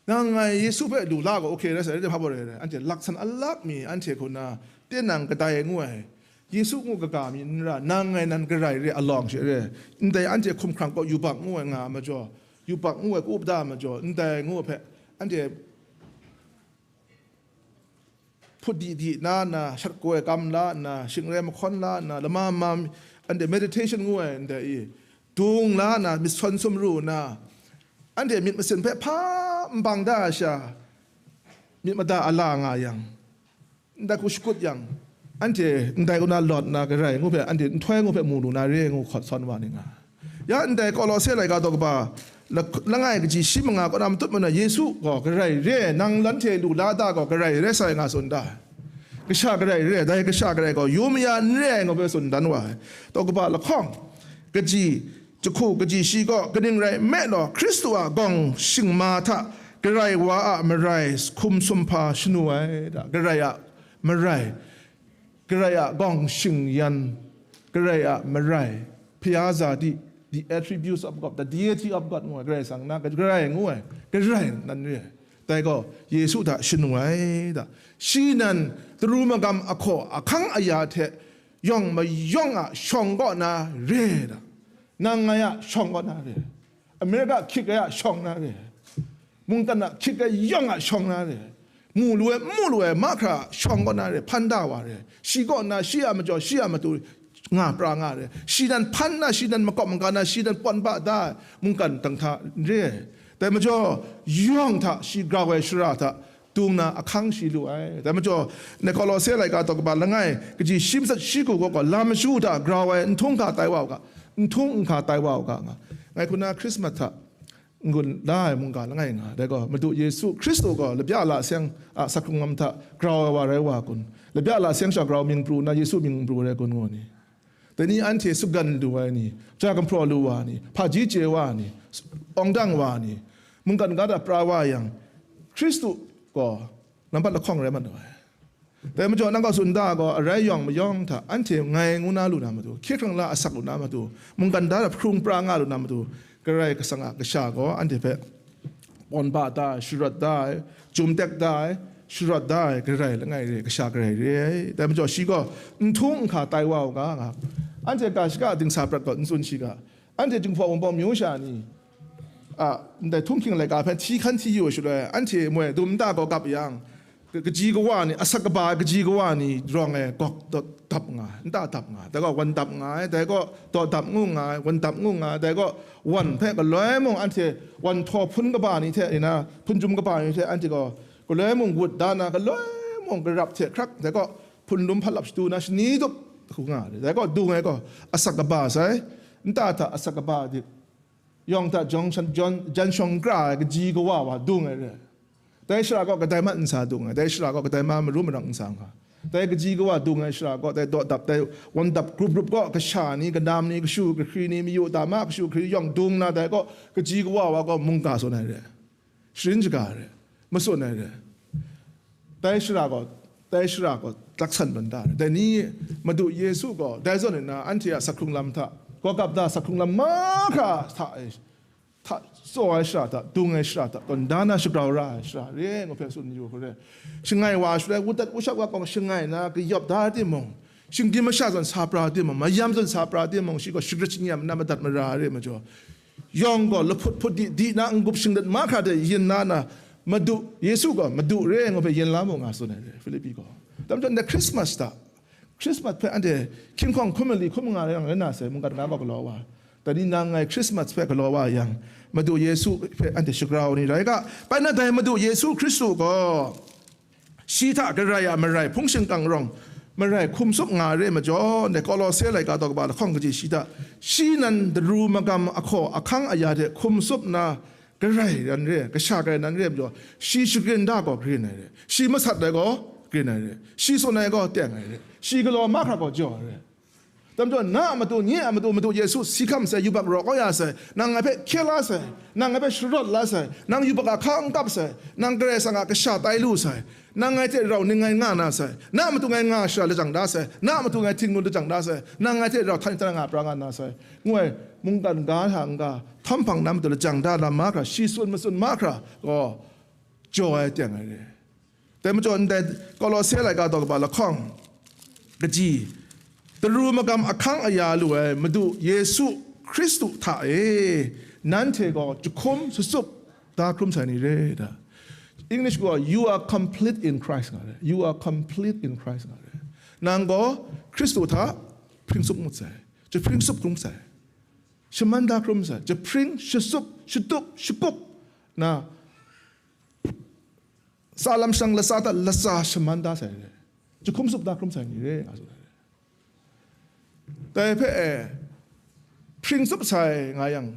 Nang ngai Yesu hpe lu la gaw, okay rai sai, rai hpa baw rai rai. Anhte laksan alak mi, anhte hku na, tinang kadai ngu ai, Yesu ngu kaga mi n ra, nang ngai nan Karai re alawng she re. Ndai anhte hkumhkrang kaw yubak ngu ai nga ai majaw, yubak ngu ai kup da ai majaw, ndai ngu hpe anhte hput di di na nna, shat koi kam la nna, shingrai mahkawn la nna, lama ma anhte meditation ngu ai ndai i, dung la nna, myit sawn sumru nna, anhte myit masin hpe hpa n bang da ai sha, myit mada a la nga yang, ndai hku shakut yang, anhte ndai kaw na lawt na Karai ngu hpe, anhte nhtoi ngu hpe mu lu na re ngu hkawt sawn wa ni nga. Ya ndai Kolose laika daw kaba la-, langai kaji shi manga kaw na matut manu Yesu gaw Karai re, nang lanhte lu la da gaw Karai re sai nga tsun da. Kasha Karai re, dai Kasha Karai gaw yu maya n re ai ngu hpe tsun dan wa ai. Daw kaba lahkawng, kaji, jahku kaji shi gaw kaning rai nme law, Hkristu a gawng shingma hta Karai wa a marai hkum sumhpa shanu ai da, Karai a marai, Karai a gawng shingyan, Karai a marai, hpya za di, the attributes of God, the deity of God ngu ai, Karai Kasang na, Karai ngu ai, Karai nan re ai. Dai gaw, Yesu hta shanu ai da. Shi nan, daru magam ahkaw ahkang aya hte, yawng mayawng a shawng kaw na re da. Nang ngai a shawng kaw na re. Amerika hkyit kai a shawng na re. Mungkan a hkyit kai yawng a shawng na re. Mu lu ai, mu lu ai, mahkra a shawng kaw na re. Hpan da wa re. Shi kaw na, shi a majaw, shi a matu nga pra nga re. Shi nan hpan na, shi nan makawp maga na, shi nan pawn ba da ai mungkan dang hta n re. Dai majaw, yawng hta shi grau ai shara hta, dung na ahkang shi lu ai. Dai majaw, Nikolose laika daw kaba langai, kaji shi matsat shi ku gaw, gaw lam mashu hta grau ai, n htung hka tai wa u ga, n htung n hka tai wa u ga nga. Ngai hku na Christmas hta n-gun la ai mungga langai nga. Dai gaw, Madu Yesu Hkristu gaw, labya la seng a sak hkrung lam hta grau ai wa rai wa kun? Labya la seng sha grau mying pru na, Yesu mying pru rai kun ngu ni? Dai ni anhte sugan lu ai ni, ja gumhpraw lu wa ni, hpaji chye wa ni, awng dang wa ni, mungkan ga da pra wa yang, Hkristu gaw lambat lahkawng rai mat lu ai. Dai majaw, nang gaw tsun da gaw, arai yawng mayawng hta anhte ngai ngu na lu na matu, hkye hkrang la asak lu na matu, mungkan da da hkrung pra nga lu na matu, Karai Kasang a Kasha gaw anhte hpe pawn ba da ai, sharawt da ai, jum tek da ai, sharawt da ai, Karai langai re, Kasha Karai re ai. Dai majaw, shi gaw n htung n hka tai wa u ga, nga. Anhte ga shaka dingsa prat gaw n tsun shi ga, anhte Jinghpaw Wunpawng myu sha ni a ndai htunghking laika hpe hti hkan hti yu ai shaloi, anhte moi dum nta gaw gap yang, ka-, kaji kawa ni, asak kaba ai kaji kawa ni rawng e gawk dawt dap nga ai, nta dap nga ai, dai gaw wan dap nga ai, dai gaw dawt dap ngu nga ai, wan dap ngu nga ai, dai gaw wan hpe galoi mung anhte wan htaw hpun kaba ni hte, ina, hpun jum kaba ni hte anhte gaw galoi mung wut da na, galoi mung karap hte hkrak, dai gaw hpun lum hpat lap shadu na, shani dup hku nga ai, dai gaw dung ai gaw asak kaba sai, nta hta asak kaba dik, yawng hta jawng shan, jan, jan shawng kra ai kaji kawa wa dung ai re. Dai shara gaw kadai ma nsa dung ai, dai shara gaw kadai ma maru marang nsa nga. Dai kaji kawa dung ai shara gaw, dai dawdap, dai wandap grup grup gaw kasha ni, kanam ni, kashu kahkri ni, mayu dama kashu kahkri yawng dung na, dai gaw kaji kawa wa gaw mungga tsun ai re. Sharin shaga re. Matsun ai re. Dai shara gaw, dai shara gaw, laksan ban da re. Dai ni Madu Yesu gaw, dai zawn nna, anhte a sak hkrung lam hta, gawgap da sak hkrung lam mahkra hta e, hta tsaw ai shara hta, dung ai shara hta, tawn da na shagrau ra ai shara re ngu hpe tsun yu hku re. Shangai wa shaloi, wut dat wut shak wa hkawng shangai na, kayawp da timung, shinggyim masha zawn sa pra timung, mayam zawn sa pra timung, shi gaw shagrit shangyam na madat mara re majaw, yawng gaw lahput hput di, di na n-gup shinglet mahkra de yin la na, Madu, Yesu gaw Madu re ngu hpe yin la mu nga tsun ai re, Filipi gaw. Dai majaw, ndai Christmas hta, Christmas hpe anhte hkying hkawng hkum mali hkum nga yang rai na sai, mungkan ga gaw galaw wa. Dai ni nang ngai Christmas hpe galaw wa yang, Madu Yesu hpe anhte shagrau ni rai ga, bai na dai Madu Yesu Hkristu gaw, shi hta Karai a marai hpung shingkang rawng, marai hkum tsup nga re majaw, ndai Kolose laika daw kaba lahkawng kaji shi hta, shi nan daru magam ahkaw ahkang aya hte hkum tsup na, Karai nan re, Kasha Karai nan re majaw, shi shagrin da gaw grin ai re, shi masat ai gaw grin ai re, shi tsun ai gaw teng ai re, shi galaw mahkra gaw jaw ai re. Dai majaw, na a matu, nye a matu, Madu Yesu si hkam sai, yubak raw kau ya sai, nang ngai hpe hkye la sai, nang ngai hpe sharawt la sai, nang yubak a hka n kap sai, nang Karai Kasang a kasha tai lu sai, nang ngai hte rau ning ngai nga na sai, na a matu ngai nga shara lajang da sai, na a matu ngai htingnu lajang da sai, nang ngai hte rau htan htan nga pra nga na sai, ngu ai mungkan ga hta n-ga, htawn hpang na matu lajang da lam mahkra, shi tsun matsun mahkra gaw jaw ai teng ai re. Dai majaw ndai Kolose laika daw kaba lahkawng kaji Daru magam ahkang aya lu ai Madu Yesu Hkristu hta e, nanhte gaw jahkum shatup da hkrum sai ni re, da. English gaw, "You are complete in Christ," nga re. "You are complete in Christ," nga re. Nang gaw Hkristu hta hpring tsup ngut sai, jahpring tsup hkrum sai, shaman da hkrum sai, jahpring, shasup, shatup, shakup na, tsa lam shang latsa ta latsa shaman da sai re, jahkum tsup da hkrum sai ni re, nga tsun ai. Dai hpe e, hpring tsup sai nga yang,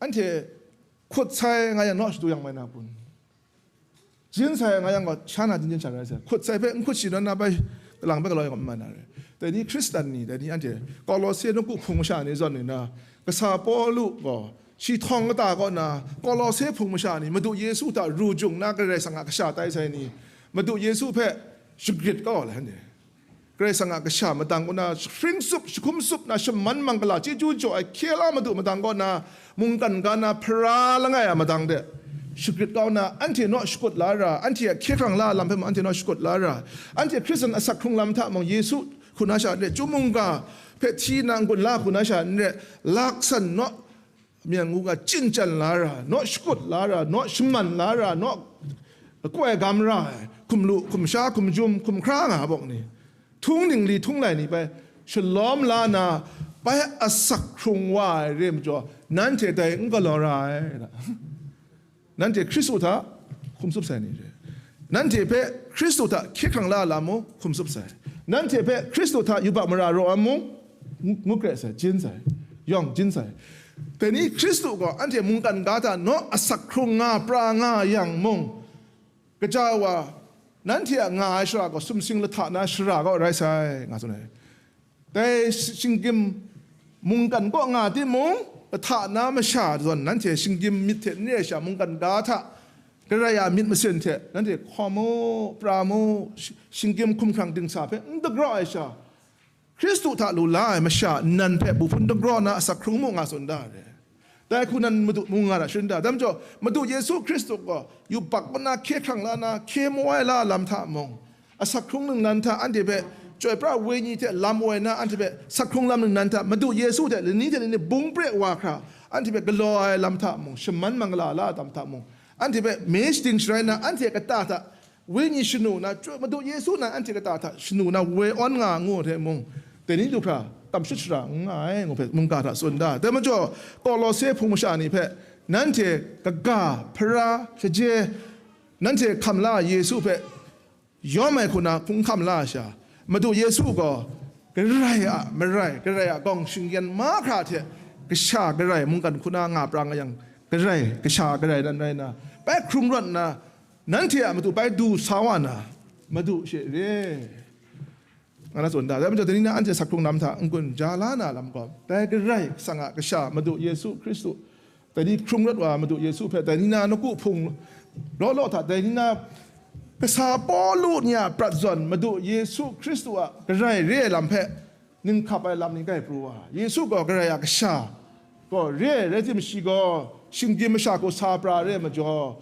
anhte hkut sai nga yang naw shadu yang mai na kun? Jin sai nga yang gaw, sha na jin jin sha rai sai. Hkut sai hpe n hkut shi nawn na bai, kalang bai galaw yang gaw n mai na re. Dai ni Hkristan ni, dai ni anhte, Kawlose nawku hpung masha ni zawn ni na, kasa Pawlu gaw, shi htawng kata kaw na, Kawlose hpung masha ni, Madu Yesu hta ru jung na Karai Kasang a kasha tai sai ni, Madu Yesu hpe shagrit kau ai anhte. Karai Kasang a kasha madang kaw na, hpring tsup, jahkum tsup na, shaman manggala, chyeju jaw ai hkye la Madu madang kaw na, mungkan ga na hpara langai a madang de, shagrit kau na, anhte naw shakut la ra, anhte a hkye hkrang la lam hpe mung anhte naw shakut la ra, anhte Hkristan asak hkrung lam hta mung, Yesu hku na sha n re, chyum mungga hpe hti nna n-gun la hku na sha n re, laksan naw myen ngu ga, chyinchan la ra, naw shakut la ra, naw shaman la ra, naw kawai gam ra ai, hkum lu, hkum sha, hkum jum, hkum hkra nga bawk ni, htung ningli htung lai ni bai shalawm la na, bai asak hkrung wa ai re majaw, nanhte dai n galaw ra ai. Nanhte Hkristu hta hkum tsup sai ni re. Nanhte hpe Hkristu hta hkye hkrang la lam mung hkum tsup sai. Nanhte hpe Hkristu hta yubak mara raw ai mung ngu, ngu kre sai, jin sai, yawng jin sai. Dai ni Hkristu gaw anhte mungkan ga hta naw asak hkrung nga pra nga yang mung, kaja wa, nanhte a nga ai shara gaw sumsing lahta na shara gaw rai sai, nga tsun ai. Dai shinggyim mungkan kaw nga timung, lahta na masha zawn nanhte shinggyim myit hte n re ai sha, mungkan ga hta Karai a myit masin hte nanhte hkawm u, pra mu, shi-, shinggyim hkumhkrang dingsa hpe n dagraw ai sha, Hkristu hta lu la ai masha nnan hpe bu hpun dagraw na asak hkrung mu, nga tsun da ai. Dai hku nan Madu mung nga ra sharin da. Dai majaw, Madu Yesu Hkristu gaw yubak kaw na hkye hkrang la na, hkye maw ai la lam hta mung, asak hkrung ningnan hta anhte hpe Chyoi pra Wenyi hte lam woi na, anhte hpe asak hkrung lam ningnan hta, Madu Yesu hte lani hte lani bung pre wa hkra, anhte hpe galaw ai lam hta mung, shaman manggala la ai lam hta mung, anhte hpe me shading sharai na, anhte kata hta Wenyi shanu na, Madu Yesu nan anhte kata hta shanu na woi awn nga ngu hte mung, dai ni du hkra kam shut shara n nga ai, ngu hpe mungga hta tsun da. Dai majaw, Kawlose hpung masha ni hpe, nanhte kaga, hpara, shaje, nanhte hkam la Yesu hpe yawm ai hku na hkungkam la ai sha, Madu Yesu gaw Karai a marai, Karai a gawng shingyan mahkra hte kasha Karai mungkan hku na nga pra nga yang, Karai, kasha Karai nan rai na, bai hkrung rawt nna, nanhte a matu bai du sa wa na, Madu she re, nga na tsun da. Dai majaw, dai ni na anhte asak hkrung lam hta n-gun ja la na lam gaw, dai Karai Kasang a Kasha Madu Yesu Hkristu, dai ni hkrung rawt wa Madu Yesu hpe, dai ni na nawku hpung law law hta, dai ni na kasa Pawlu ni a prat zawn Madu Yesu Hkristu a Karai re ai lam hpe ninghkap ai lam ni gai pru wa. Yesu gaw Karai a Kasha gaw re ai rai tim, shi gaw shinggyim masha hku sa pra re ai majaw,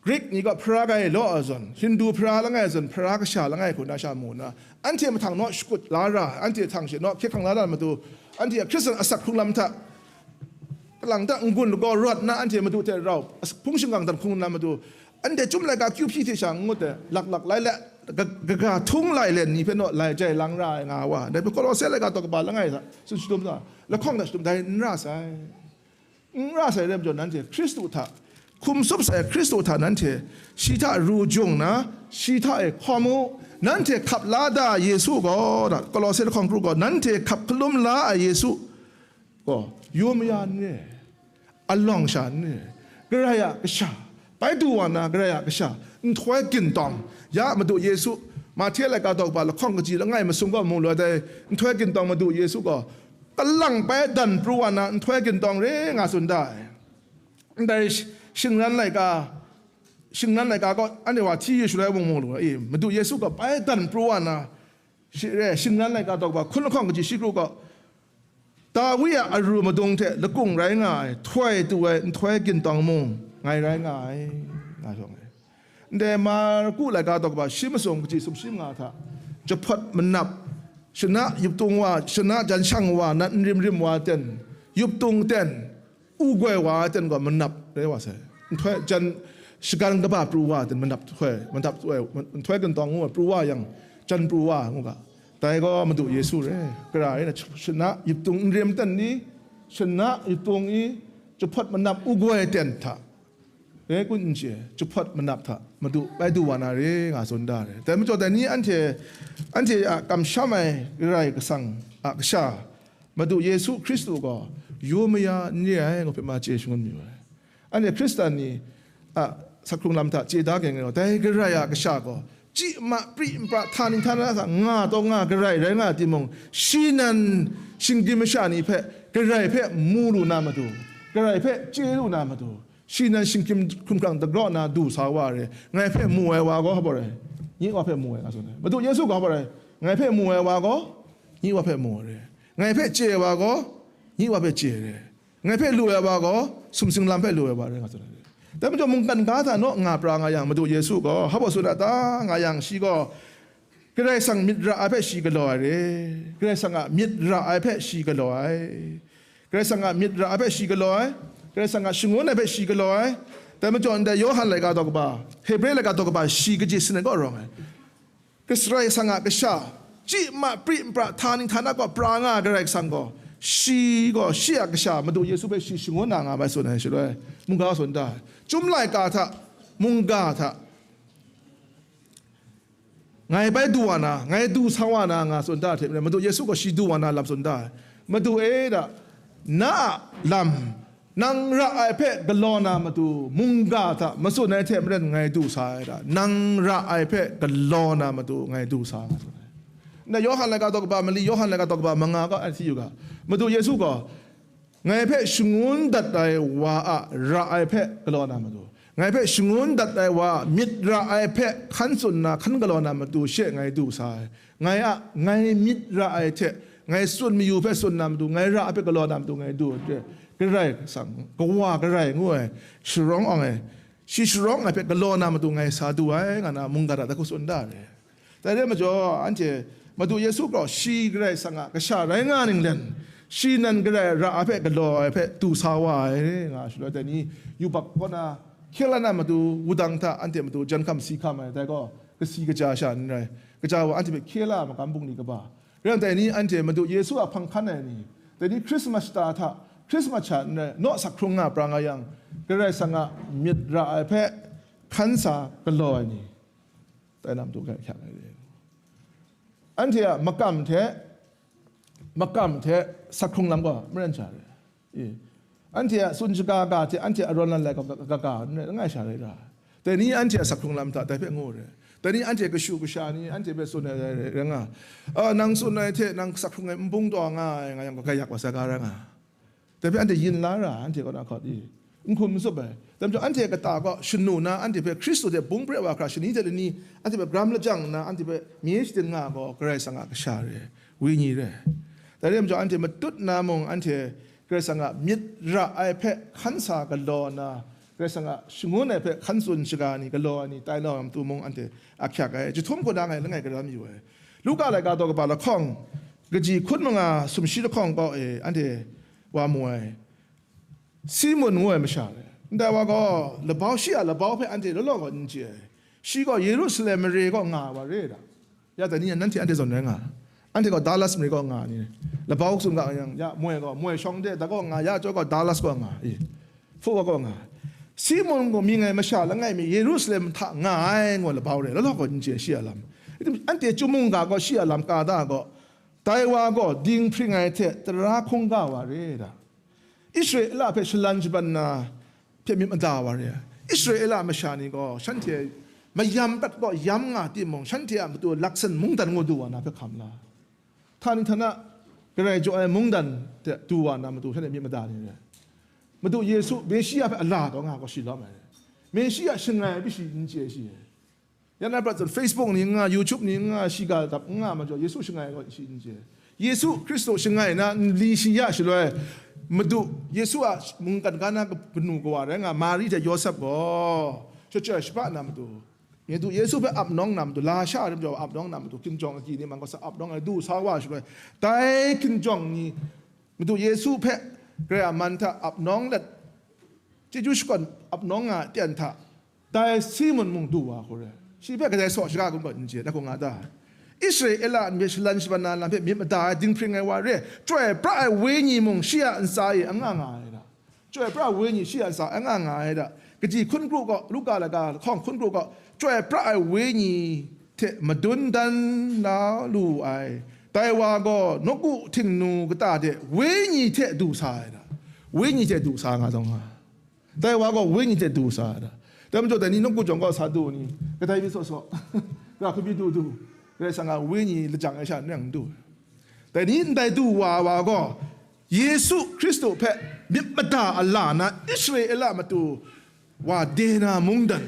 Grik ni gaw hpara gai law ai zawn, Hindu hpara langai zawn, hpara kasha langai hku na sha mu na, anhte mahtang naw shakut la ra, anhte htang she naw hkye hkrang la na matu, anhte a Hkristan asak hkrung lam hta, kalang hta n-gun lagaw rawt na, anhte Madu hte rau, hpung shingkang dan hkrung na matu, anhte chyum laika kyu hpyi hte sha n ngut ai, laklak lai let, ga-, kaga htung lai let ni hpe naw lai jai lang ra ai nga wa, dai hpe Kolose laika taw kaba langai hta tsun shadum sa, lahkawng hta shadum dai n ra sai. N ra sai rai majaw, nanhte Hkristu hta hkum tsup sai, Hkristu hta nanhte shi hta ru jung na, shi hta e hkawm u. Nanhte hkap la da Yesu gaw, Kolose lahkawng kru gaw, nanhte hkap hkalum la ai Yesu gaw, yu maya n re, alawng sha n re, Karai a Kasha, bai du wa na Karai a Kasha, nhtoi gintawng, ya Madu Yesu, Mahte laika daw kaba lahkawng kaji langai masum gaw mu lu ai dai, nhtoi gintawng Madu Yesu gaw, kalang bai dan pru wa na nhtoi gintawng re nga tsun da ai. Ndai sh-, shingran laika, shingran laika kaw anhte wa hti yu shaloi mung mu lu, e, Madu Yesu gaw bai dan pru wa na, shi re, shingran laika daw kaba hkun lahkawng kaji shi kru gaw, Dawi a aru madung hte lakung rai nga ai, htoi tu ai nhtoi gintawng mung ngai rai nga ai, nga shawng ai. Ndai Marku laika daw kaba shi masum kaji sumshi manga hta, jahpawt manap, shana yuptung wa, shana jan shang wa, nat n rim rim wa ten, yuptung ten, u goi wa ten gaw manap rai wa sai. Nhtoi jan shagan kaba pru wa ten manap hoi, manap hoi, nhtoi kantawng ngu ai pru wa yang, jan pru wa ngu ga. Dai gaw Madu Yesu re, gara rai na shana yuptung n rim ten ni, shana yuptung i, jahpawt manap u goi ten hta, re kun n chye, jahpawt manap hta Madu bai du wa na re nga tsun da re. Dai majaw dai ni anhte, anhte a kamsham ai Karai Kasang a kasha, Madu Yesu Hkristu gaw yawmaya n re ai ngu hpe ma chye shangun mayu ai. Anhte Hkristan ni a sakhkrung lam hta chye da gen gaw, dai Karai a kasha gaw, chyi ma pri npra htani htana hta nga taw nga Karai rai nga timung, shi nan shinggyim masha ni hpe Karai hpe mu lu na matu, Karai hpe chye lu na matu, shi nan shinggyim hkumhkrang dagraw na du sa wa re. Ngai hpe mu ai wa gaw hpa rai? Nye wa hpe mu ai, nga tsun ai. Madu Yesu gaw hpa rai? Ngai hpe mu ai wa gaw, nye wa hpe mu ai re. Ngai hpe chye ai wa gaw, nye wa hpe chye ai re. Ngai hpe lu ai wa gaw, sumsing lam hpe lu ai wa re, nga tsun ai. Dai majaw mungkan ga hta naw nga pra nga yang, Madu Yesu gaw hpa tsun a ta nga yang, shi gaw Karai Kasang myit ra ai hpe shi galaw ai re. Karai Kasang a myit ra ai hpe shi galaw ai. Karai Kasang a myit ra ai hpe shi galaw ai. Karai Kasang a shangun ai hpe shi galaw ai. Dai majaw ndai Yawhan laika daw kaba, Hebre laika daw kaba shi kaji sin ai kaw rawng ai. Karai Kasang a kasha, chyi ma pri npra htani htana gaw pra nga ai Karai Kasang gaw, shi gaw shi a kasha Madu Yesu hpe shi shangun na nga bai tsun ai shaloi, mungga tsun da ai. Chyum laika hta, mungga hta, ngai bai du wa na, ngai du sa wa na nga tsun da hte maren, Madu Yesu gaw shi du wa na lam tsun da ai. Madu e da, na a lam, nang ra ai hpe galaw na matu, mungga hta matsun ai hte maren ngai du sa ai da, nang ra ai hpe galaw na matu ngai du sa, nga tsun ai. Ndai Yawhan laika daw kaba mali, Yawhan laika daw kaba manga gaw anhte yu ga, Madu Yesu gaw, ngai hpe shangun dat ai wa a ra ai hpe galaw na matu, ngai hpe shangun dat ai wa a myit ra ai hpe hkan tsun na, hkan galaw na matu she ngai du sa ai. Ngai a, ngai myit ra ai hte, ngai tsun mayu hpe tsun na matu, ngai ra ai hpe galaw na matu, ngai du ai hte, Karai Kasang, Kawa Karai ngu ai, sharawng awng ai, shi sharawng ai hpe galaw na matu ngai sa du ai, nga na mungga hta da hku tsun da ai. Dai re majaw, anhte Madu Yesu gaw shi Karai Kasang a kasha rai nga ninglen, shi nan Karai ra ai hpe galaw ai hpe du sa wa ai, nga shaloi, dai ni yubak kaw na hkye la na matu, wudang hta anhte matu jan hkam si hkam ai, dai gaw kasi kaja sha n rai, kaja wa anhte hpe hkye la ai magam bungli kaba, rai yang, dai ni anhte Madu Yesu a hpang hkan ai ni, dai ni Hkrismas shata hta, Hkrismas sha n rai, naw sak hkrung nga pra nga yang, Karai Kasang a myit ra ai hpe hkan sa galaw ai ni, dai na matu hkyak ai re. Anhte a makam hte, makam hte sak hkrung lam gaw maren sha re. I, anhte a tsun shaga ga hte anhte a rawn lan lai ga, ga, ga, n rai langai sha rai ra. Dai ni anhte a sak hkrung lam hta dai hpe ngu re. Dai ni anhte kashu kasha ni anhte hpe tsun ai rai, rai, rai nga. A, nang tsun ai hte nang sak hkrung ai nbung taw nga ai, nga yang, ga yak wa sa ga rai nga. Dai hpe anhte yin la ra, anhte kaw na hkawt i, n hkum n tsup ai. Dai majaw anhte kata gaw shanu na, anhte hpe Hkristu hte bung pre wa hkra, shani hte lani anhte hpe gram lajang nna, anhte hpe mye shadin nga gaw, Karai Kasang a kasha re, wenyi re. Dai re majaw, anhte matut na mung, anhte Karai Kasang a myit ra ai hpe hkan sa galaw nna, Karai Kasang a shangun ai hpe hkan tsun shaga ni, galaw ai ni, tai lau ai matu mung, anhte a hkyak ai. Jahtum hku na ngai langai karam yu ai. Luka laika daw kaba lahkawng, kaji hkun manga sumshi lahkawng kaw e, anhte wa mu ai. Simun ngu ai masha re. Ndai wa gaw labau, shi a labau hpe anhte law law gaw n chye ai. Shi gaw Yerusalem mare kaw nga ai wa re ai da. Ya dai ni, nanhte anhte zawn rai nga. Anhte gaw Dallas mare kaw nga ni. Labau tsun ga yang, ya moi gaw, moi shawng de, da kaw nga, ya chyawm gaw Dallas kaw nga, e, hpu wa kaw nga. Simun gaw mying ai masha langai mi Yerusalem hta nga ai ngu ai labau re, law law gaw n chye shi a lam. Anhte chyum mungga gaw shi a lam ka da gaw, dai wa gaw dinghpring ai hte tara hkungga wa re ai da. Israela hpe shalan shaban na hpe myit mada wa re ai. Israela masha ni gaw shanhte mayam prat kaw yam nga timung, shanhte a matu laksan mungdan ngu du wa na hpe hkam la. Htani htana garai jaw ai mungdan hte du wa na matu shanhte myit mada ni re. Madu Yesu, Meshia hpe a la taw nga gaw shi lawm ai re. Meshia shangai ai pyi shi n chye shi. Ya na prat zawn, Facebook ni n nga, YouTube ni n nga, shiga dap n nga majaw, Yesu shangai gaw shi n chye. Yesu Hkristu shangai na nli shi ya shaloi, Madu Yesu a mungkan ga na kanu kawa rai nga, Mari hte Yawsep gaw shachoi shapa na matu, Madu Yesu hpe ap nawng na matu, lasha rim jaw ap nawng na matu, hkinjawng agyi ni man kaw sa ap nawng ai du sa wa shaloi, dai hkinjawng ni Madu Yesu hpe Karai a man hta ap nawng let, chyeju shakawn ap nawng nga ai ten hta, dai Simun mung du wa hku re. Shi hpe kadai saw shaga kun gaw n chye, da hku nga ta. Israela ni hpe shalan shaban na lam hpe myit mada ai dinghpring ai wa re, Chyoi pra ai Wenyi mung shi a ntsa e anga nga ai da. Chyoi pra ai Wenyi shi a ntsa e anga nga ai da. Kaji hkun kru gaw, Luka laga lahkawng hkun kru gaw, Chyoi pra ai Wenyi hte madun dan la lu ai. Dai wa gaw nawku htingnu kata de Wenyi hte du sa ai da. Wenyi hte du sa nga taw nga. Dai wa gaw Wenyi hte du sa ai da. Dai majaw dai ni nawku jawng kaw sa du ni, kadai mi saw saw, ra hkun mi du du, Karai Kasang a Wenyi lajang ai sha n rai n du. Dai ni ndai du wa wa gaw, Yesu Hkristu hpe myit mada a la na Israela matu wa de na mungdan,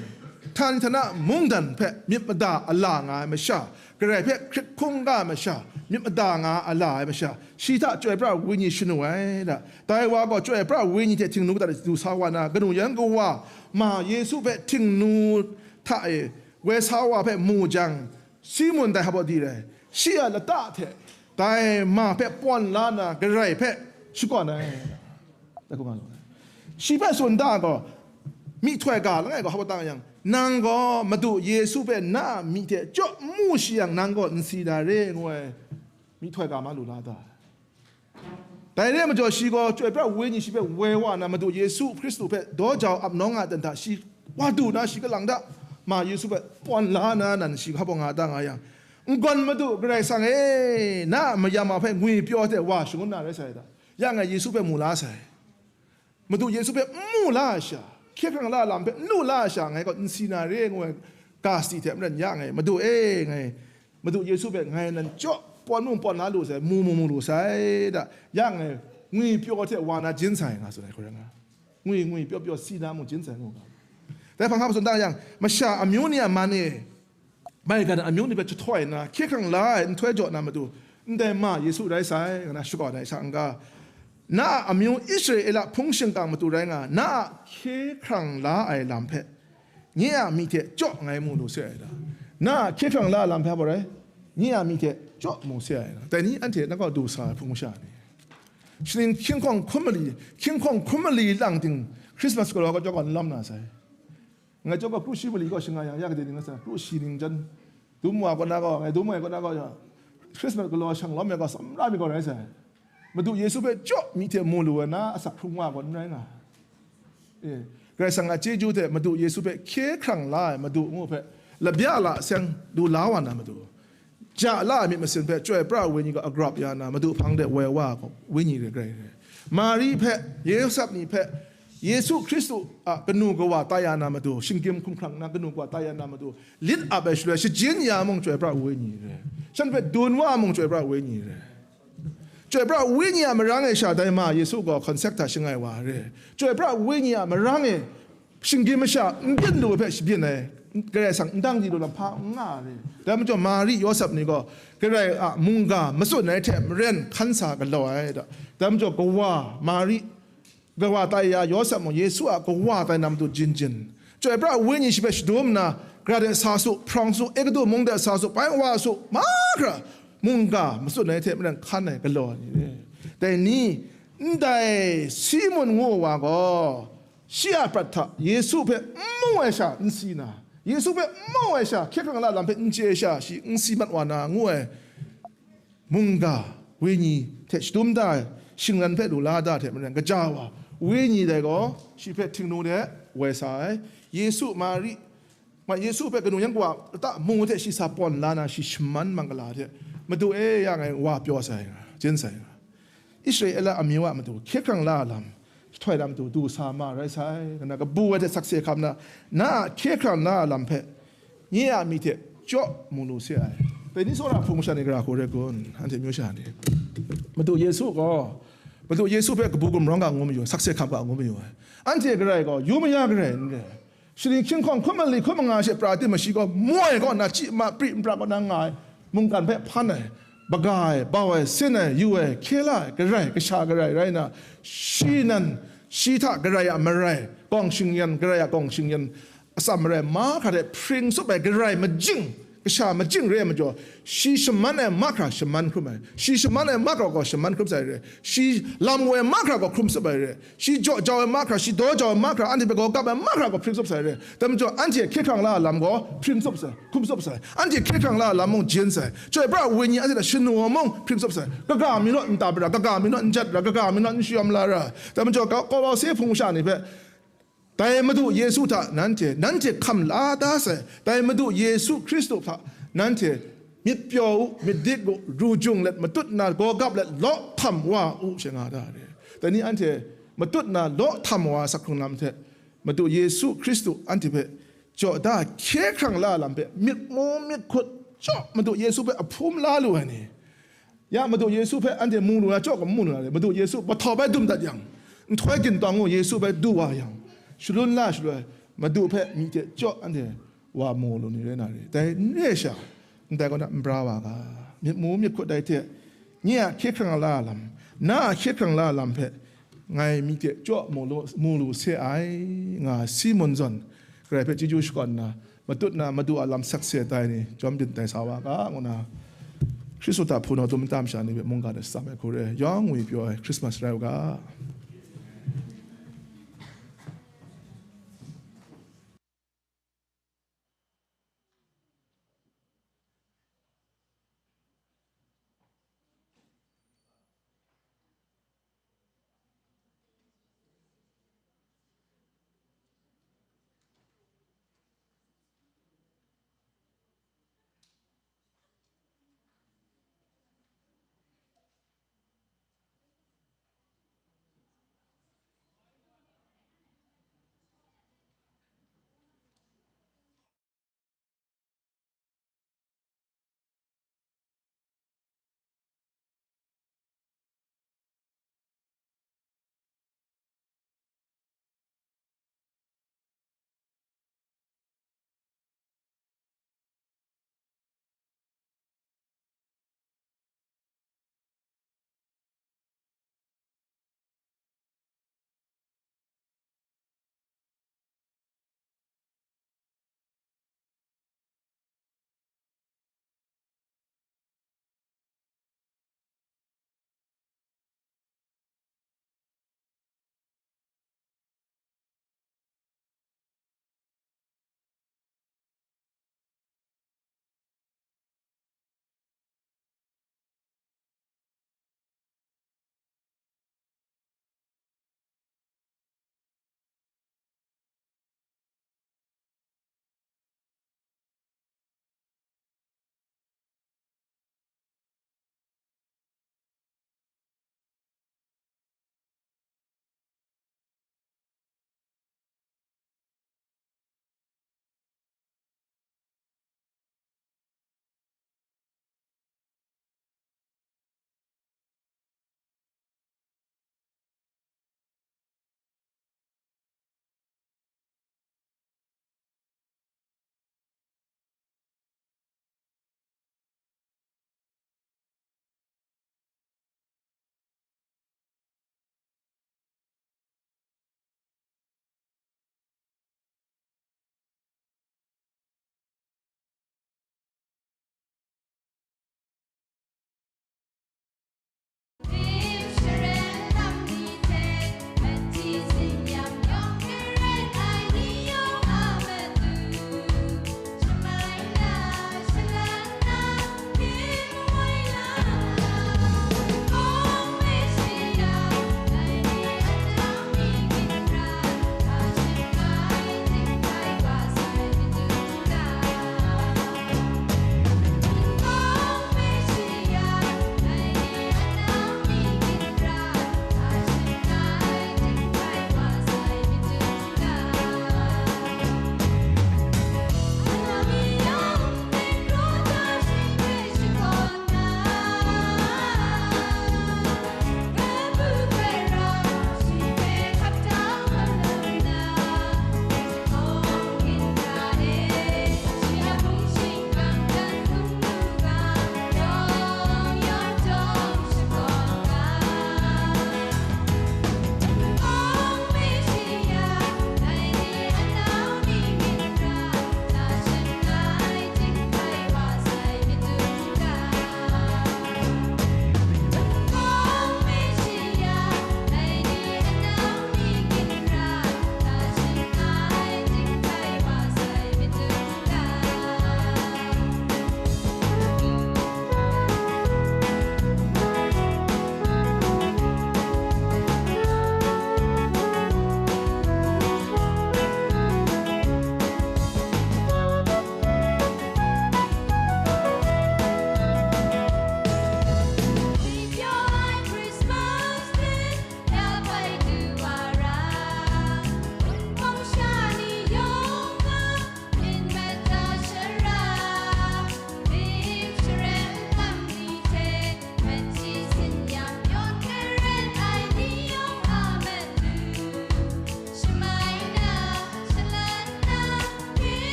htan htana mungdan hpe myit mada a la nga ai masha, Karai hpe hkrit hkungga ai masha, myit mada nga a la ai masha, shi hta Chyoi pra ai Wenyi shanu ai da. Dai wa gaw Chyoi pra ai Wenyi hte htingnu kata de du sa wa na, kanu yan kawa ma Yesu hpe htingnu hta e woi sa wa hpe mu jang, Simun dai hpawdi rai, shi a lata hte dai ma hpe pawn la na Karai hpe shakawn ai. Dai hku nga lu ai. Shi hpe tsun da gaw, myihtoi ga langai gaw hpa tang yang, nang gaw Madu Yesu hpe na a myi hte chyaw n mu shi yang, nang gaw n si na re, ngu ai myihtoi ga ma lu la da. Dai re ai majaw, shi gaw Chyoi pra ai Wenyi shi hpe woi wa na, Madu Yesu Hkristu hpe daw jau ap nawng nga ai ten hta, shi wa du na, shi kalang da, ma Yesu hpe pawn la na nan shi hpa nga da nga yang, n-gawn Madu Karai Kasang e, na a mayam a hpe ngwipyaw hte wa shangun na rai sai da. Ya ngai Yesu hpe mu la sai. Madu Yesu hpe n mu la ai sha, hkye hkrang la ai lam hpe n lu la ai sha, ngai gaw n si na re ngu ai ga sadi hte maren ya ngai, Madu e, ngai Madu Yesu hpe ngai nan chyaw pawn mung pawn la lu sai, mu mung mu lu sai da, ya ngai ngwipyaw hte wa na jin sai, nga tsun ai hku rai nga, ngwi ngwi pyaw pyaw si na mung jin sai ngu ga. Dai hpang hkap tsun da yang, masha amyu ni a man e, maigan amyu ni hpe jahtoi nna, hkye hkrang la ai nhtoi jaw na matu, ndai ma Yesu rai sai, nga na shakawn ai sa n-ga, na a amyu Israela hpung shingkang matu rai nga, na a hkye hkrang la ai lam hpe, nye a myi hte chyaw ngai mu lu se ai da. Na a hkye hkrang la ai lam hpe hpa rai, nye a myi hte chyaw mu se ai da. Dai ni anhte na kaw du sa ai hpung masha ni, shaning hkying hkawng hkun mali, hkying hkawng hkun mali lang ting, Christmas galaw kaw chyawm gaw n lawm na sai. Ngai chyawm gaw, kru shi mali gaw shangai yang, ya gade ning na sa, kru shi ning jan, dum wa kaw na gaw, ngai dum ai kaw na gaw, Christmas galaw shang lawm ai gaw, samra mi gaw rai sai. Madu Yesu hpe chyaw myi hte mu lu ai na, asak hkrung wa gaw n rai nga. E, Karai Kasang a chyeju hte Madu Yesu hpe hkye hkrang la ai Madu ngu hpe, labya la seng du la wa na Madu. Ja la ai myit masin hpe Chyoi pra ai Wenyi gaw agrap ya na, Madu hpang de woi wa ai gaw, Wenyi re, Karai re. Mari hpe, Yosep ni hpe, Yesu Hkristu a kanu kawa tai ya na matu, shinggyim hkumhkrang nna kanu kawa tai ya na matu, lit ap ai shaloi, shajin ya mung Chyoi pra ai Wenyi re. Shan hpe dun wa mung Chyoi pra ai Wenyi re. Chyoi pra ai Wenyi a marang e sha dai ma Yesu gaw concept hta shangai wa re. Chyoi pra ai Wenyi a marang e shinggyim masha n byin lu ai hpe shabyin ai, Karai Kasang n dang di lu lam hpa n nga re. Dai majaw Mari Yawsep ni gaw Karai a mungga matsun ai hte maren hkan sa galaw ai da. Dai majaw kawa Mari, kawa tai ya Yawsep mung Yesu a kawa tai na matu jin jin, Chyoi pra ai Wenyi shi hpe shadum nna, gara de sa su, hprawng su, Egutu mung de sa su, bai wa su, mahkra mungga matsun ai hte maren hkan ai galaw ai ni re. Dai ni, ndai Simun ngu wa gaw, shi a prat hta Yesu hpe n mu ai sha n si na, Yesu hpe n mu ai sha, hkye hkrang la lam hpe n chye ai sha, shi n si mat wa na, ngu ai mungga, Wenyi hte shadum da ai shingran hpe lu la da hte maren, kaja wa, Wenyi dai gaw shi hpe htingnu de woi sa ai. Yesu, Mari, ma Yesu hpe kanu yan kawa lata mu hte shi sa pawn la na, shi shaman manggala hte, Madu e, ya ngai wa pyaw sai nga, jen sai nga. Israela amyu a matu hkye hkrang la ai lam, jahtoi lam tu du sa ma rai sai, ngu na kabu ai hte sakse hkam na, na a hkye hkrang la ai lam hpe nye a myi hte chyaw mu lu se ai. Dai ni tsawra hpung masha ni gara hku rai kun? Anhte amyu sha ni, Madu Yesu gaw, Madu Yesu hpe kabu gumrawng ga ngu mayu ai, sakse hkam ga ngu mayu ai. Anhte Karai gaw yu maya Karai n rai. Shaning hkying hkawng hkun mali hkun manga she pra tim ai shi gaw, moi kaw na, chyi ma, pri npra kaw na nga ai, mungkan hpe hpan ai, baga ai, bau ai, sin ai, yu ai, hkye la ai, Karai, Kasha Karai rai nna, shi nan, shi hta Karai a marai, gawng shingyan, Karai a gawng shingyan, atsam marai mahkra hte hpring tsup ai Karai majing, kasha majing re ai majaw, shi shaman ai mahkra shaman hkrum ai, shi shaman ai mahkra gaw shaman hkrum sai re, shi lam woi ai mahkra gaw hkrum tsup ai re, shi jaw jau ai mahkra, shi daw jau ai mahkra, anhte hpe gaw kap ai mahkra gaw hpring tsup sai re. Dai majaw, anhte hkye hkrang la ai lam gaw hpring tsup sai, hkrum tsup sai, anhte hkye hkrang la ai lam mung jin sai. Chyoi pra ai wenyi anhte hta shanu ai mung hpring tsup sai. Kaga mi naw n tap ra, kaga mi naw n jat ra, kaga mi naw n shayawm la ra. Dai majaw, Ka-, Kawlawse hpung masha ni hpe, dai Madu Yesu hta nanhte, nanhte hkam la da sai, dai Madu Yesu Hkristu hta nanhte myit pyaw u, myit dik u, ru jung let matut nna gaw gap let law htam wa u, she nga da re. Dai ni anhte matut nna law htam wa sak hkrung lam hte, Madu Yesu Hkristu anhte hpe jaw da hkye hkrang la lam hpe myit mu myit hkut jaw Madu Yesu hpe ahpum la lu ai ni, ya Madu Yesu hpe anhte mu lu na, jaw gaw mu lu na le, Madu Yesu bahtau bai dum dat yang, nhtoi gintawng gaw Yesu bai du wa yang, shalun la shaloi, Madu hpe myi hte jaw anhte wa mu lu ni rai na re. Dai n re ai sha, ndai kaw na n bra wa ga, myit mu myit hkut dai hte, nye a hkye hkrang la lam, na a hkye hkrang la lam hpe, ngai myi hte jaw mu lu, mu lu se ai, nga Simun zawn, Karai hpe chyeju shakawn nna, matut na Madu a lam sakse tai ni, jawm byin tai sa wa ga, ngu na, Hkristu hta hpunau dum nta masha ni hpe mungga de shatsam ai hku re, yawng ngwi pyaw ai Christmas rai u ga.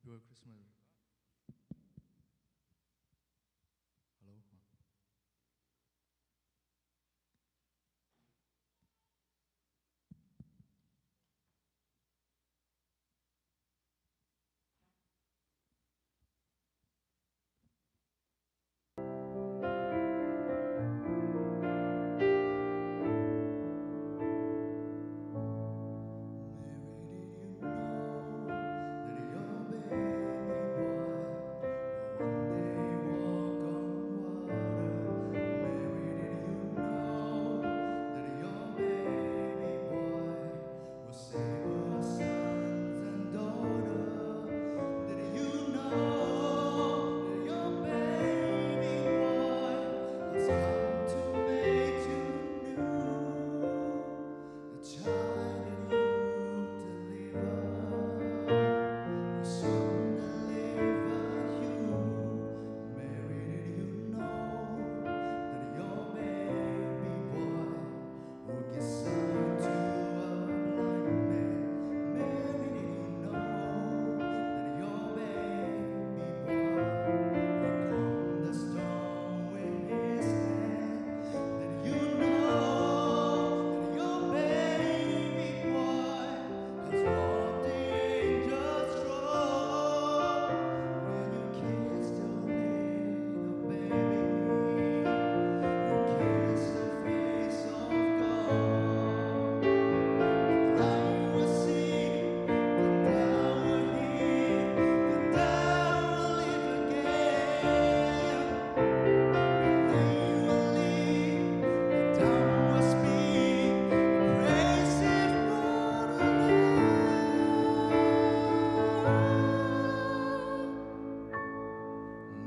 Merry Christmas. Hello.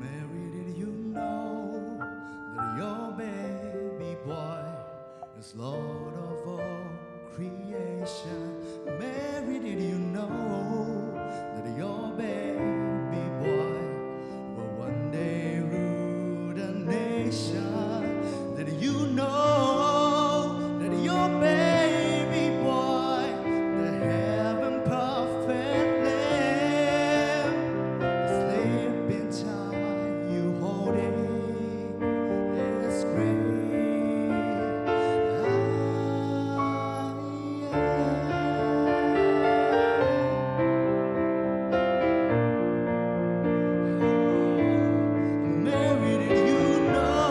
Mary, did you know that your baby boy is Lord of all creation? Mary, did you know that your baby boy will one day rule the nation? Did you know that your baby boy, the heaven prophet Lamb, the sleeping child you holding is great? Mary, did you know?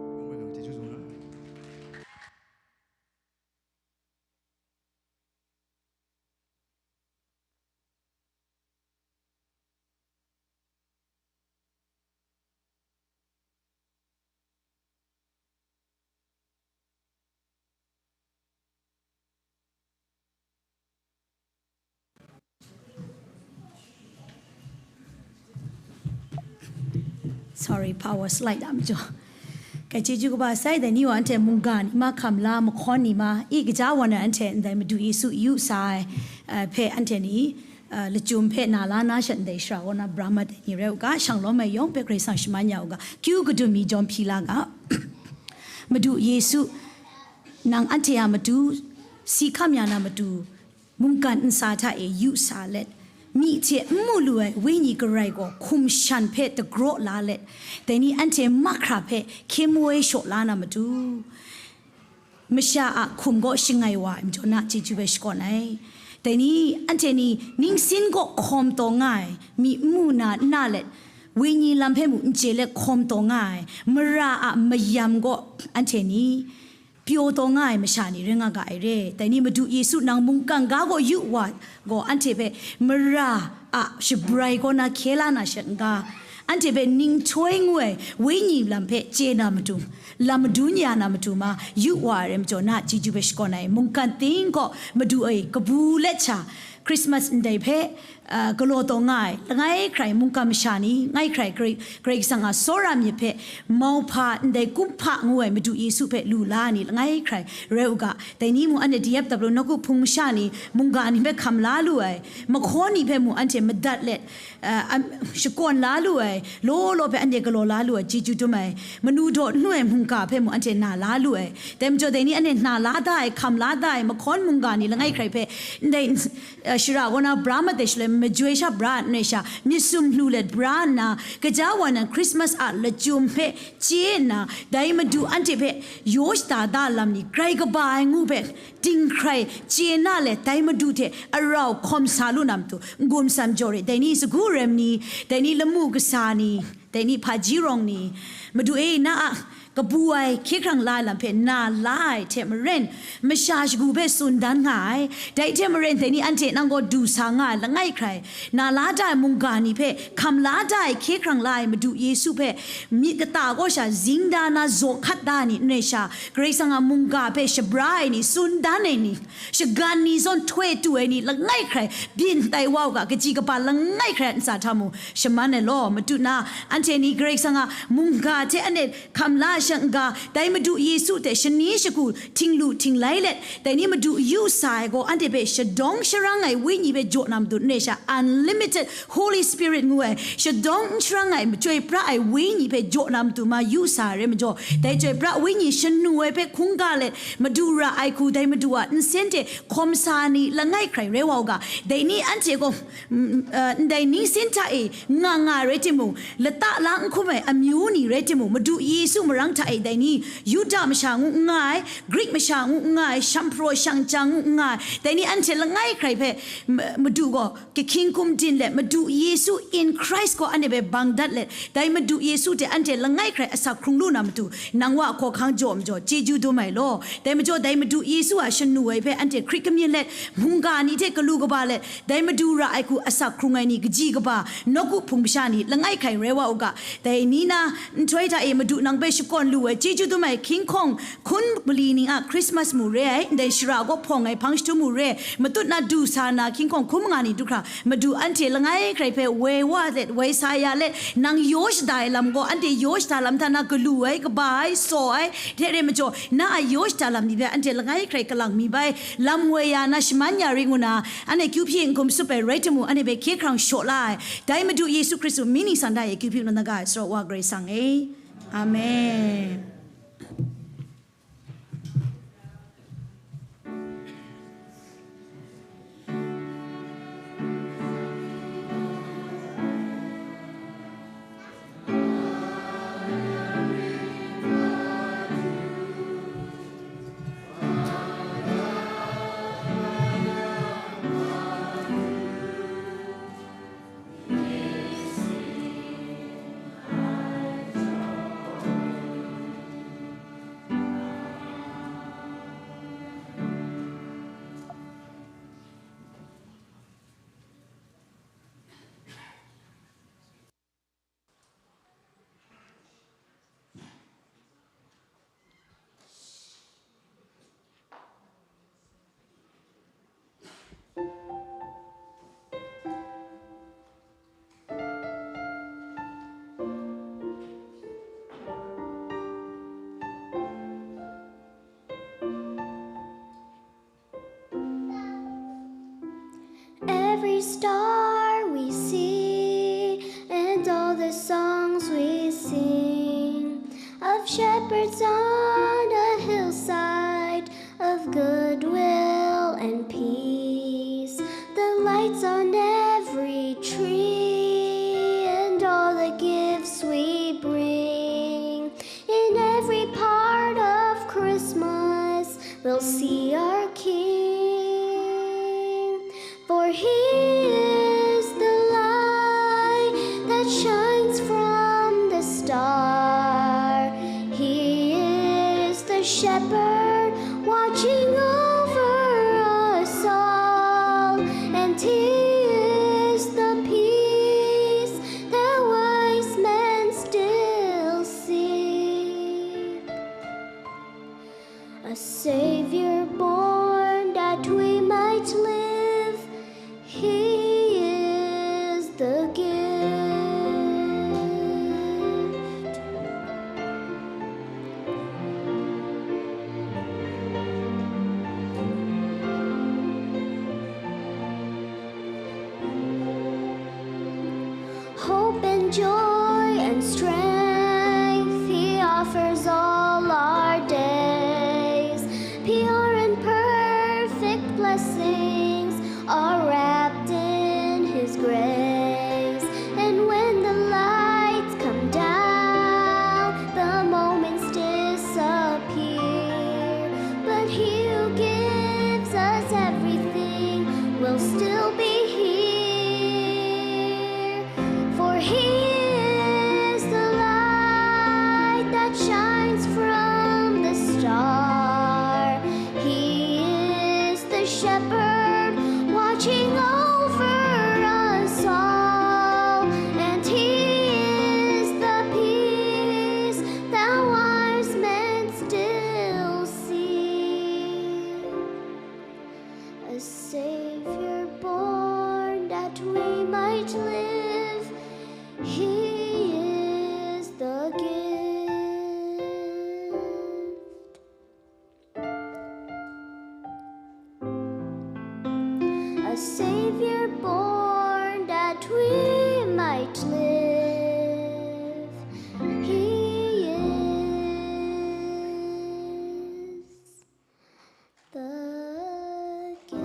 Mary, did you know? Sorry, power slide a majaw. Kai chyeju kaba sai dai ni wa anhte mungga ni ma, hkam la mahkawn ni ma, i kaja wa na anhte ndai Madu Yesu yu sa ai, eh, hpe anhte ni, eh, lachyum hpe na la na shat ndai shara wa na bra mat ai ni rai u ga, shang lawm ai yawng hpe Karai Kasang shaman ya u ga, kyu kadum mi jawm hpyi la ga. Madu Yesu, nang anhte a matu, si hkam ya na matu, mungkan ntsa hta e yu sa let, myi hte n mu lu ai Wenyi Karai gaw hkum shan hpe dagraw la let, dai ni anhte mahkra hpe hkye moi shaw la na matu, masha a hkum gaw shangai wa ai majaw na chyeju hpe shakawn ai. Dai ni anhte ni ningsin gaw hkawm taw nga ai, myi n mu na n na let, Wenyi lam hpe mung n chye let hkawm taw nga ai, mara a mayam gaw anhte ni pyaw taw nga ai masha ni rai nga ga ai re. Dai ni Madu Yesu nang mungkan ga gaw yu wa gaw, anhte hpe mara a shabrai kaw na hkye la na shat n ga, anhte hpe ninghtoi ngu ai Wenyi lam hpe chye na matu, lam madun ya na matu ma, yu wa ai rai majaw na chyeju hpe shakawn ai. Mungkan ting gaw Madu e kabu let sha, Christmas ndai hpe, a, galaw taw nga ai, langai hkrai mungkan masha ni, ngai hkrai Karai, Karai Kasang a tsawra myit hpe, mauhpa ndai kumhpa ngu ai Madu Yesu hpe lu la ai ni, langai hkrai rai u ga, dai ni mung anhte D F W nawku hpung masha ni, mungga ni hpe hkam la lu ai, mahkawn ni hpe mung anhte madat let, a, am, shakawn la lu ai, law law hpe anhte galaw la lu ai, chyeju dum ai, manu daw n lu ai mungga hpe mung anhte na la lu ai. Dai majaw dai ni anhte na la da ai, hkam la da ai, mahkawn mungga ni langai hkrai hpe, ndai, a, shara kaw na bra mat ai shaloi, majoi sha bra nre sha, myit sum hlu let bra nna, kaja wa nan Christmas a lachyum hpe chye nna, dai Madu anhte hpe yaw shada da lam ni, grai kaba ai ngu hpe, ting hkrai chye na let, dai Madu hte arau hkawm sa lu na matu, n-gun sam jaw re, dai ni sagu rem ni, dai ni lamu kasa ni, dai ni hpaji rawng ni, Madu e, na a kabu ai hkye hkrang la ai lam hpe na la ai hte maren, masha shagu hpe tsun dan nga ai. Dai hte maren, dai ni anhte nang gaw du sa nga ai langai hkrai, na la da ai mungga ni hpe, hkam la da ai hkye hkrang la ai Madu Yesu hpe, myit kata kaw sha zing da na zaw hkat da ai ni n rai sha, Karai Kasang a mungga hpe shabra ai ni, tsun dan ai ni, shagan ni zawn htoi tu ai ni langai hkrai byin tai wa u ga, kaji kaba langai hkrai a ntsa hta mung shaman ai law, matu na anhte ni Karai Kasang a mungga hte anhte hkam la ai shang n ga, dai Madu Yesu hte shani shagu htinglu htinglai let, dai ni Madu yu sa ai gaw, anhte hpe shadawng sharang ai Wenyi hpe jaw na matu n rai sha, unlimited Holy Spirit ngu ai, shadawng n sharang ai, chyoi pra ai Wenyi hpe jaw na matu ma yu sa ai rai majaw, dai chyoi pra Wenyi shanu ai hpe hkungga let, Madu ra ai hku dai Madu a nsen hte hkawm sa ni langai hkrai rai wa u ga, dai ni anhte gaw, mm, uh, ndai ningsin hta e nga nga ai rai timung, lata la n hkum ai amyu ni rai timung, Madu Yesu marang hta e dai ni Yuda masha ngu n nga ai, Grik masha ngu n nga ai, shampro shangcha ngu n nga ai, dai ni anhte langai hkrai hpe, m-, Madu gaw, kahkying kumdin let Madu Yesu in Christ gaw anhte hpe bang dat let, dai Madu Yesu hte anhte langai hkrai asak hkrung lu na matu, nang wa hkawhkang jaw majaw, chyeju dum ai law. Dai majaw, dai Madu Yesu a shanu ai hpe anhte hkrit kamyin let, mungga ni hte galu kaba let, dai Madu ra ai hku asak hkrung ai ni, kaji kaba, nawku hpung masha ni, langai hkrai rai wa u ga, dai ni na nhtoi hta e Madu nang hpe shakawn lu ai, chyeju dum ai, hkying hkawng, hkun mali ning a Christmas mu re ai, ndai shara kaw hpawng ai hpang jahtum mu re ai, matut na du sa na hkying hkawng hkun manga ni du hkra, Madu anhte langai hkrai hpe woi wa let, woi sa ya let, nang yaw shada ai lam gaw, anhte yaw shada lam hta na galu ai, kaba ai, saw ai, hte re majaw, na a yaw shada lam ni hpe anhte langai hkrai kalang mi bai, lam woi ya na shaman ya ring ngu na, anhte kyu hpyi n-gun tsup ai rai timung, anhte hpe hkye hkrang shaw la ai, dai Madu Yesu Hkristu mying ningsang da e kyu hpyi n-gun da ga ai, Sara wa Karai Kasang e. Amen. Every star we see and all the songs we sing of shepherds on a hillside of goodwill and peace. The lights on every tree and all the gifts we bring in every part of Christmas will see our King. For he is the light that shines from the star. He is the shepherd watching over us all. And he is the peace that wise men still seek. A Savior born Hope and joy and strength he offers all our days. Pure and perfect blessings are wrapped in his grace. And when the lights come down, the moments disappear. But he who gives us everything will still be here. For he is the light that shines from the star. He is the shepherd watching over us all. And he is the peace that wise men still seek. A Savior born that we might live. He is the gift. A Savior born that we might live. He is the gift.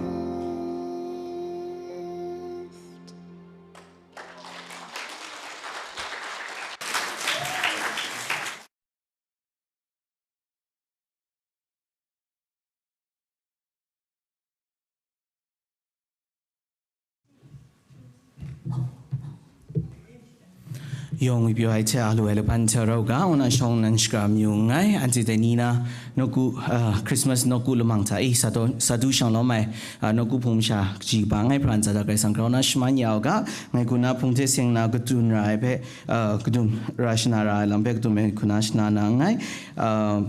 Yawng ngwi pyaw ai hte a lu ai laban hte rau ga, ngu na shawng nan shakra mayu nngai, anhte dai ni na, nawku, ah, Christmas nawku lamang hta e, sa du, sa du shang lawm ai, ah, nawku hpung masha kaji kaba ngai hpara ntsa da Karai Kasang grau na shaman ya u ga, ngai hku na hpung hte seng na kadun ra ai hpe, ah, kadun ra shana ra ai lam hpe kadun ai hku na shana na nngai, ah,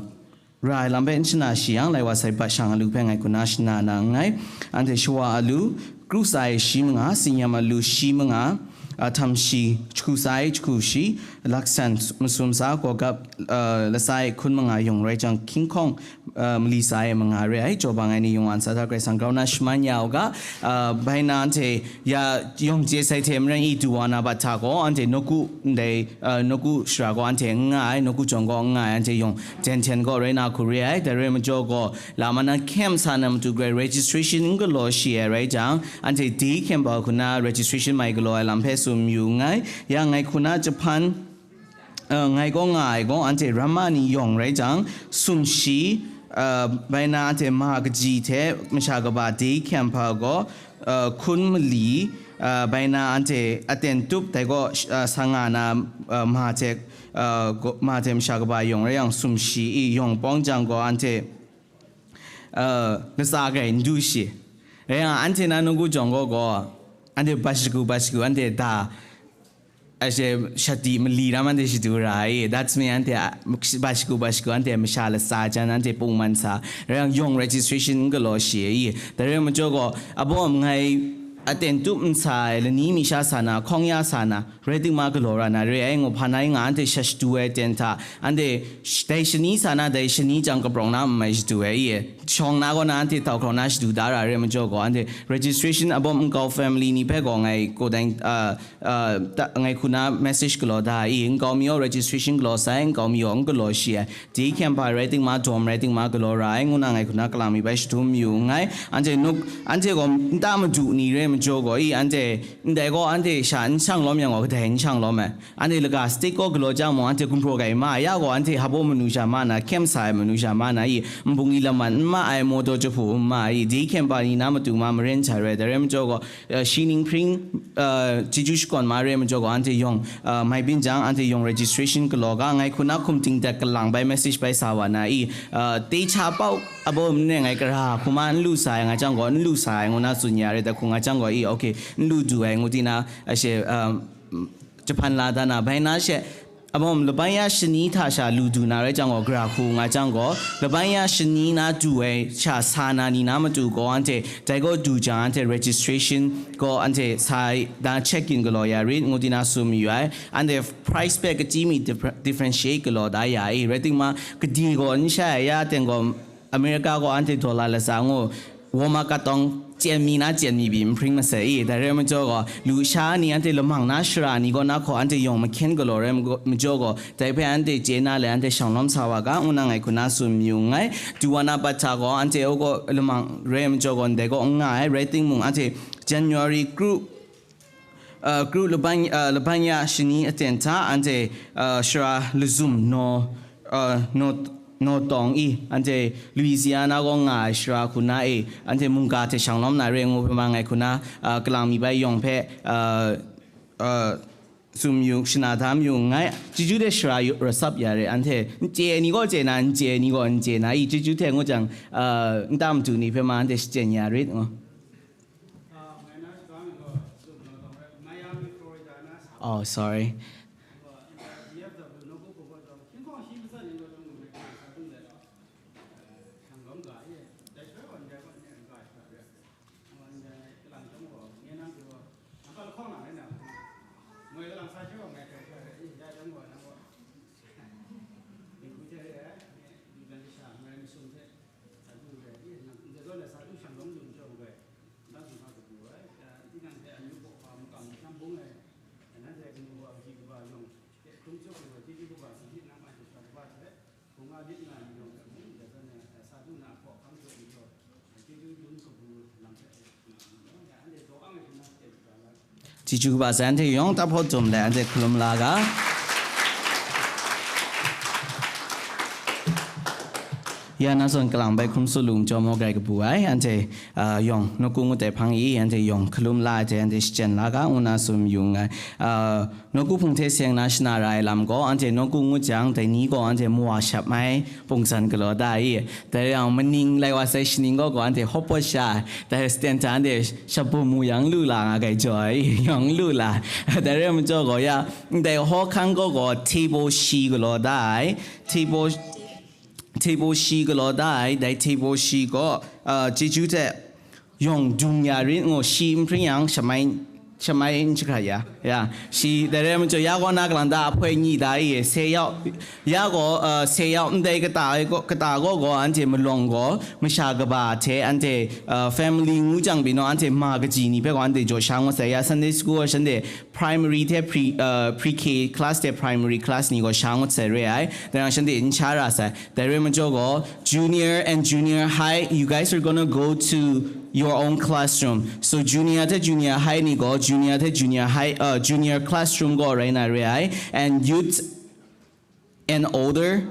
ra ai lam hpe n shana shi yang, lai wa sai bat shang a lu hpe ngai hku na shana na nngai. Anhte shawa a lu, kru tsa e shi manga, tsin-yam a lu shi manga, a, htam shi, jahku tsa e jahku shi, laksan masum tsa, gawgap, a, latsa e hkun manga yawng rai jang, hkying hkawng, a, mali tsa e manga re ai, jaw bang ai ni yawng a ntsa hta Karai Kasang grau na shaman ya u ga, a, bai na anhte ya yawng chye sai hte maren i du wa na bat hta gaw, anhte nawku ndai, a, nawku shara gaw anhte n nga ai, nawku jawng gaw n nga ai, anhte yawng ten ten gaw rai na hku re ai, dai rai majaw gaw, lama na hkyem sa na matu garai registration n galaw shi ai rai jang, anhte dai hkyem bau hku na registration mai galaw ai lam hpe tsun mayu nngai. Ya ngai hku na Japan, a, ngai gaw nga ai gaw, anhte ramma ni yawng rai jang, sumshi, a, bai na anhte ma kaji hte masha kaba dai hkyem hpa gaw, a, hkun mali, a, bai na anhte aten tup, dai gaw, a, sa nga na, a, ma hte, a, gaw, ma hte masha kaba yawng rai yang, sumshi i yawng pawng jang gaw, anhte, a, latsa grai n du shi. Rai yang, anhte na nawku jawng gaw gaw, anhte bat shagu, bat shagu, anhte da, ashe shati mali ram anhte shadu ra ai, that's mean anhte a, ba shagu ba shagu anhte masha latsa jan anhte pungman sa, rai yang yawng registration n galaw shi ai, dai rai majaw gaw, abawm ngai aten tup n sa ai, lani mi sha sa na, hkawng ya sa na, rai ting ma galaw ra na re ai, ngu hpa na i nga anhte sha shadu ai ten hta, anhte sh-, dai shani sa na, dai shani jang kaprawng na n mai shadu ai, shawng na gaw na anhte tau hkrau na shadu da ra re majaw gaw, anhte registration abawm nkau family ni hpe gaw ngai kodai, a, a, ta, ngai hku na message galaw da i, nkau mi gaw registration galaw sai, nkau mi gaw n galaw shi ai. Dai hkyem hpa rai ting ma, dawm rai ting ma galaw ra ai, ngu na ngai hku na kalang mi bai shadum yu nngai. Anhte nuk, anhte gaw nta madu ni re majaw gaw i, anhte ndai gaw anhte sha n shang lawm yang gaw, kadai n shang lawm ai. Anhte laga state gaw galaw jang mung, anhte gumhpraw ga ai ma ya gaw, anhte hpaw manu sha ma na, hkyem sa ai manu sha ma na i, nbung i laman n ma ai, mawdaw jahpu n ma ai, dai hkyem hpa ni na matu ma maren jai rai, dai rai majaw gaw, uh, shi ning hpring, uh, chyeju shakawn ma re majaw gaw, anhte yawng, uh, mai byin jang, anhte yawng registration galaw ga, ngai hku na hkum ting dat kalang bai message bai sa wa na i, uh, te cha pau abawm ne ngai gara hku ma n lu sa ai nga jang gaw, n lu sa ai ngu na tsun ya re, da hku nga jang gaw i, okay, n lu du ai ngu ti na, ashe, uh, jahpan la da na, bai na she, abawm laban ya shani hta sha lu du na rai jang gaw, gara hku nga jang gaw, laban ya shani na du ai sha sa na ni na matu gaw, anhte dai gaw du jang, anhte registration gaw, anhte sa ai da check in galaw ya rit, ngu di na tsun mayu ai. Anhte price pack kachyi mi differ-, differentiate galaw da ya i, rai ting ma, kade gaw n shai ai, ya teng gaw America gaw anhte dollar latsa ngu, warm up katawng chyen mi na chyen mi pyi n hpring masai i, dai rai majaw gaw, lusha ni anhte lamang na shara ni kaw na hkaw anhte yawng mahkyen galaw rai majaw gaw, dai hpe anhte chye na le anhte shanglawm sa wa ga, ngu na ngai hku na tsun mayu nngai. Duwana Bata gaw anhte u gaw lamang rai majaw gaw, ndai gaw n nga ai, rai timung, anhte January kru, uh, kru laban, uh, laban ya shani aten hta, anhte, uh, shara lazum naw, uh, naw, naw tawng i, anhte Louisiana gaw nga ai shara hku na e, anhte mungga hte shanglawm na re ngu hpe ma ngai hku na, uh, kalang mi bai yawng hpe, uh, uh, tsun mayu, shana da mayu nngai. Chyeju de shara yu-, rasap ya re, anhte n chye ni gaw chye na, n chye ni gaw n chye na i, chyeju hte ngu jang, uh, nta matu ni hpe ma anhte shachyen ya rit ngu. Oh, sorry. Chyeju kaba sai, anhte yawng taphawt dum let anhte hkalum la ga. Ya na zawn kalang bai hkrum su lung jawm maw grai kabu ai, anhte, ah, yawng nawku ngut ai hpang i, anhte yawng hkalum la ai hte, anhte shachyen la ga, ngu na tsun yu nngai. Ah, nawku hpung hte seng na shana ra ai lam gaw, anhte nawku ngut jang, dai ni gaw anhte mawa shap mai pungsan galaw da i. Dai yang maning lai wa sai shaning gaw gaw, anhte hawp pawt sha ai. Dai sten hta anhte shabum mu yang lu la nga gai jaw ai, yang lu la. Dai rai majaw gaw ya, ndai hawhkang gaw gaw table shi galaw da ai. Table, table shi galaw da ai, dai table shi gaw, ah, chyeju hte yawng dung ya rit ngu, shi n hpring yang shamai, shamai n shahkrat ya. Ya, shi dai rai majaw, ya gaw na kalang da ahpoi ni da i, se yau, ya gaw, uh, se yau ndai kata ai gaw, kata gaw gaw anhte malawng gaw, masha kaba hte anhte, uh, family ngu jang byin naw, anhte ma kaji ni hpe gaw anhte jaw sha ngut sai ya, Sunday school, shanhte primary hte pre, uh, pre-K class hte primary class ni gaw sha ngut sai re ai. Dai yang shanhte n sha ra sai. Dai rai majaw gaw, junior and junior high, you guys are gonna go to your own classroom. So junior hte junior high ni gaw, junior hte junior high, uh, junior classroom gaw rai na re ai. And youth and older,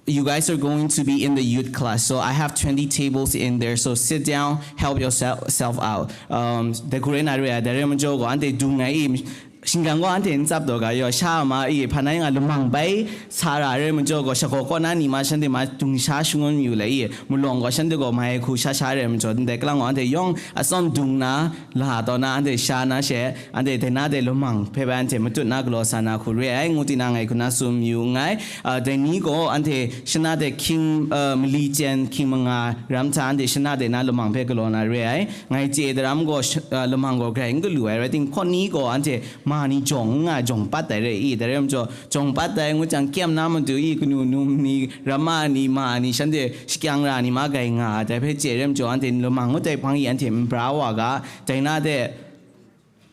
you guys are going to be in the youth class. So I have twenty tables in there. So sit down, help yourself self out. Um, dai hku rai na re ai, dai rai majaw gaw, anhte dung ai i, shingkang gaw anhte n tsap taw ga yaw, sha ma i, hpa nai nga lamang bai sa ra ai rai majaw gaw, shakaw kaw na ni ma shanhte ma dung sha shangun yu le i, malawng gaw shanhte gaw mai hku sha sha ai rai majaw, ndai kalang gaw anhte yawng atsawm dung na, la taw na, anhte sha na she, anhte dai na de lamang hpe bai anhte matut na galaw sa na hku re ai, ngu tinang ngai hku na tsun yu nngai. Ah, dai ni gaw anhte shana de hkying, ah, mali chyen hkying manga ram hta anhte shana de na lamang hpe galaw na re ai. Ngai chye daram gaw sh-, ah, lamang gaw grai n galu ai, rai timung, hkawt ni gaw anhte ma ni jawng n nga, jawng pat ai re i, dai rai majaw, jawng pat ai ngu jang, kyem na matu i, kanu num ni, ramma ni, ma ni, shanhte shakyang ra ni ma grai nga ai, dai hpe chye rai majaw, anhte lamang ngut ai hpang i, anhte n bra wa ga, dai na de,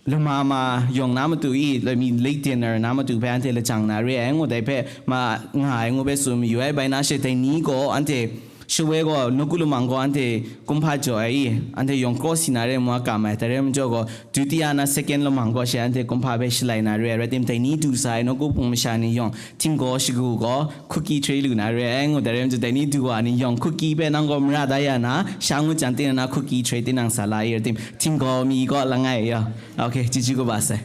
lama ma yawng na matu i, lami late dinner na matu hpe anhte lajang na re ai ngu, dai hpe ma nga ai ngu hpe tsun mayu ai, bai na she dai ni gaw anhte, Shawoi gaw, nawku lamang gaw anhte kumhpa jaw ai i, anhte yawng cross si na re ai ngu a kam ai, dai rai majaw gaw, dutiya na second lamang gaw she anhte kumhpa hpe shalai na re ai, rai timung, dai ni du sa ai nawku hpung masha ni yawng, htinggaw shagu gaw, cookie tre lu na re ai ngu, dai rai majaw, dai ni du wa ni yawng, cookie hpe nang gaw mara da ya na, sha ngut jang, tinang na cookie tre tinang sa la i, rai timung, htinggaw mi gaw langai ya. Ok, chyeju kaba sai.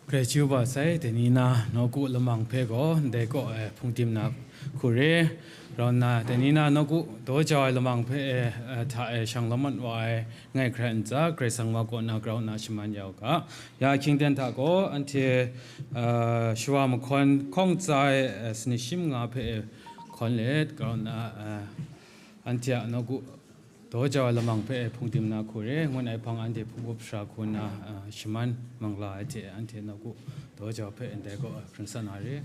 Grai chyeju ba sai, dai ni na nawku lamang hpe gaw ndai kaw ai hpungdim na hku re, rau nna dai ni na nawku daw jau ai lamang hpe, eh, hta e shang la mat wa ai ngai hkrai ntsa, Karai Kasang wa kaw na grau nna shaman ya u ga. Ya ahkying ten hta gaw anhte, eh, shawa mahkawn hkawng tsa ai, eh, sanit shi manga hpe e hkawn let, grau nna, eh, anhte a nawku Daw jau ai lamang hpe hpungdim na hku re, ngun ai hpang anhte hpung up sara hku nna, a, shaman mangla ai hte anhte nawku daw jau hpe ndai kaw hkring sa na re.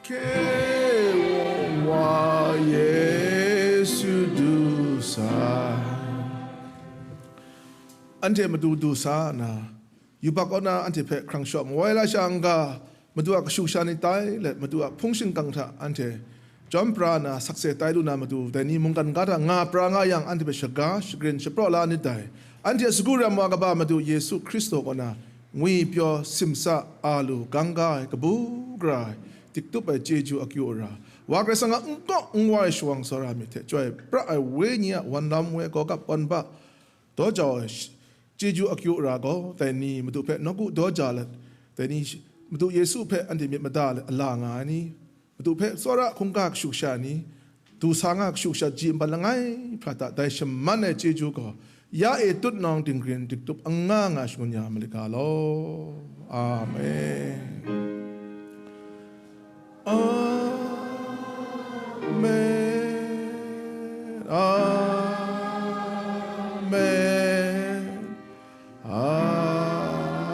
Hkye Wung wa Yesu du sai. Anhte matu du sa nna, yubak kaw na anhte hpe hkrang shaw mawai la sha n-ga, Madu a kashu kasha ni tai let, Madu a hpung shingkang hta anhte jawm pra nna sakse tai lu na matu, dai ni mungkan ga hta nga pra nga yang, anhte hpe shaga, shagrin, shapraw la nit dai. Anhte a sagu ram wa kaba Madu Yesu Hkristu kaw na ngwi pyaw, simsa, a lu, gang ga ai, kabu gara ai, diktup ai, chyeju akyu ara, Wa Karai Kasang a n-gaw n-wa ai shawang tsawra myit hte chyoi pra ai Wenyi a wanlam woi, gawgap wan ba, daw jau ai sh-, chyeju akyu ara gaw, dai ni Madu hpe nawku daw ja let, dai ni sh-, Madu Yesu hpe anhte myit mada let ala nga ai ni, Madu hpe tsawra hkungga kashu kasha ni, du sa nga kashu kasha ji nban langai hpra hta dai shaman ai chyeju gaw, ya e tutnawng dinggrin diktup anga nga shangun ya ma lit ga law. Amen. Amen. Amen. Amen.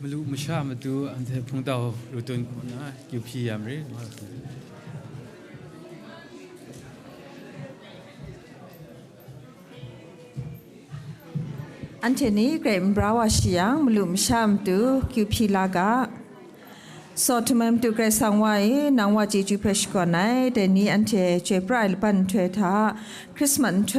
Malu masha matu anhte hpungtau ru tun hku na kyu hpyi ya mare. Anhte ni grai n bra wa shi yang, malu masha matu kyu hpyi la ga. Saw htamai matu Karai Kasang wa e, nang wa chyeju hpe shakawn ai, dai ni anhte chyoi pra ai laban nhtoi hta, Christmas nhtoi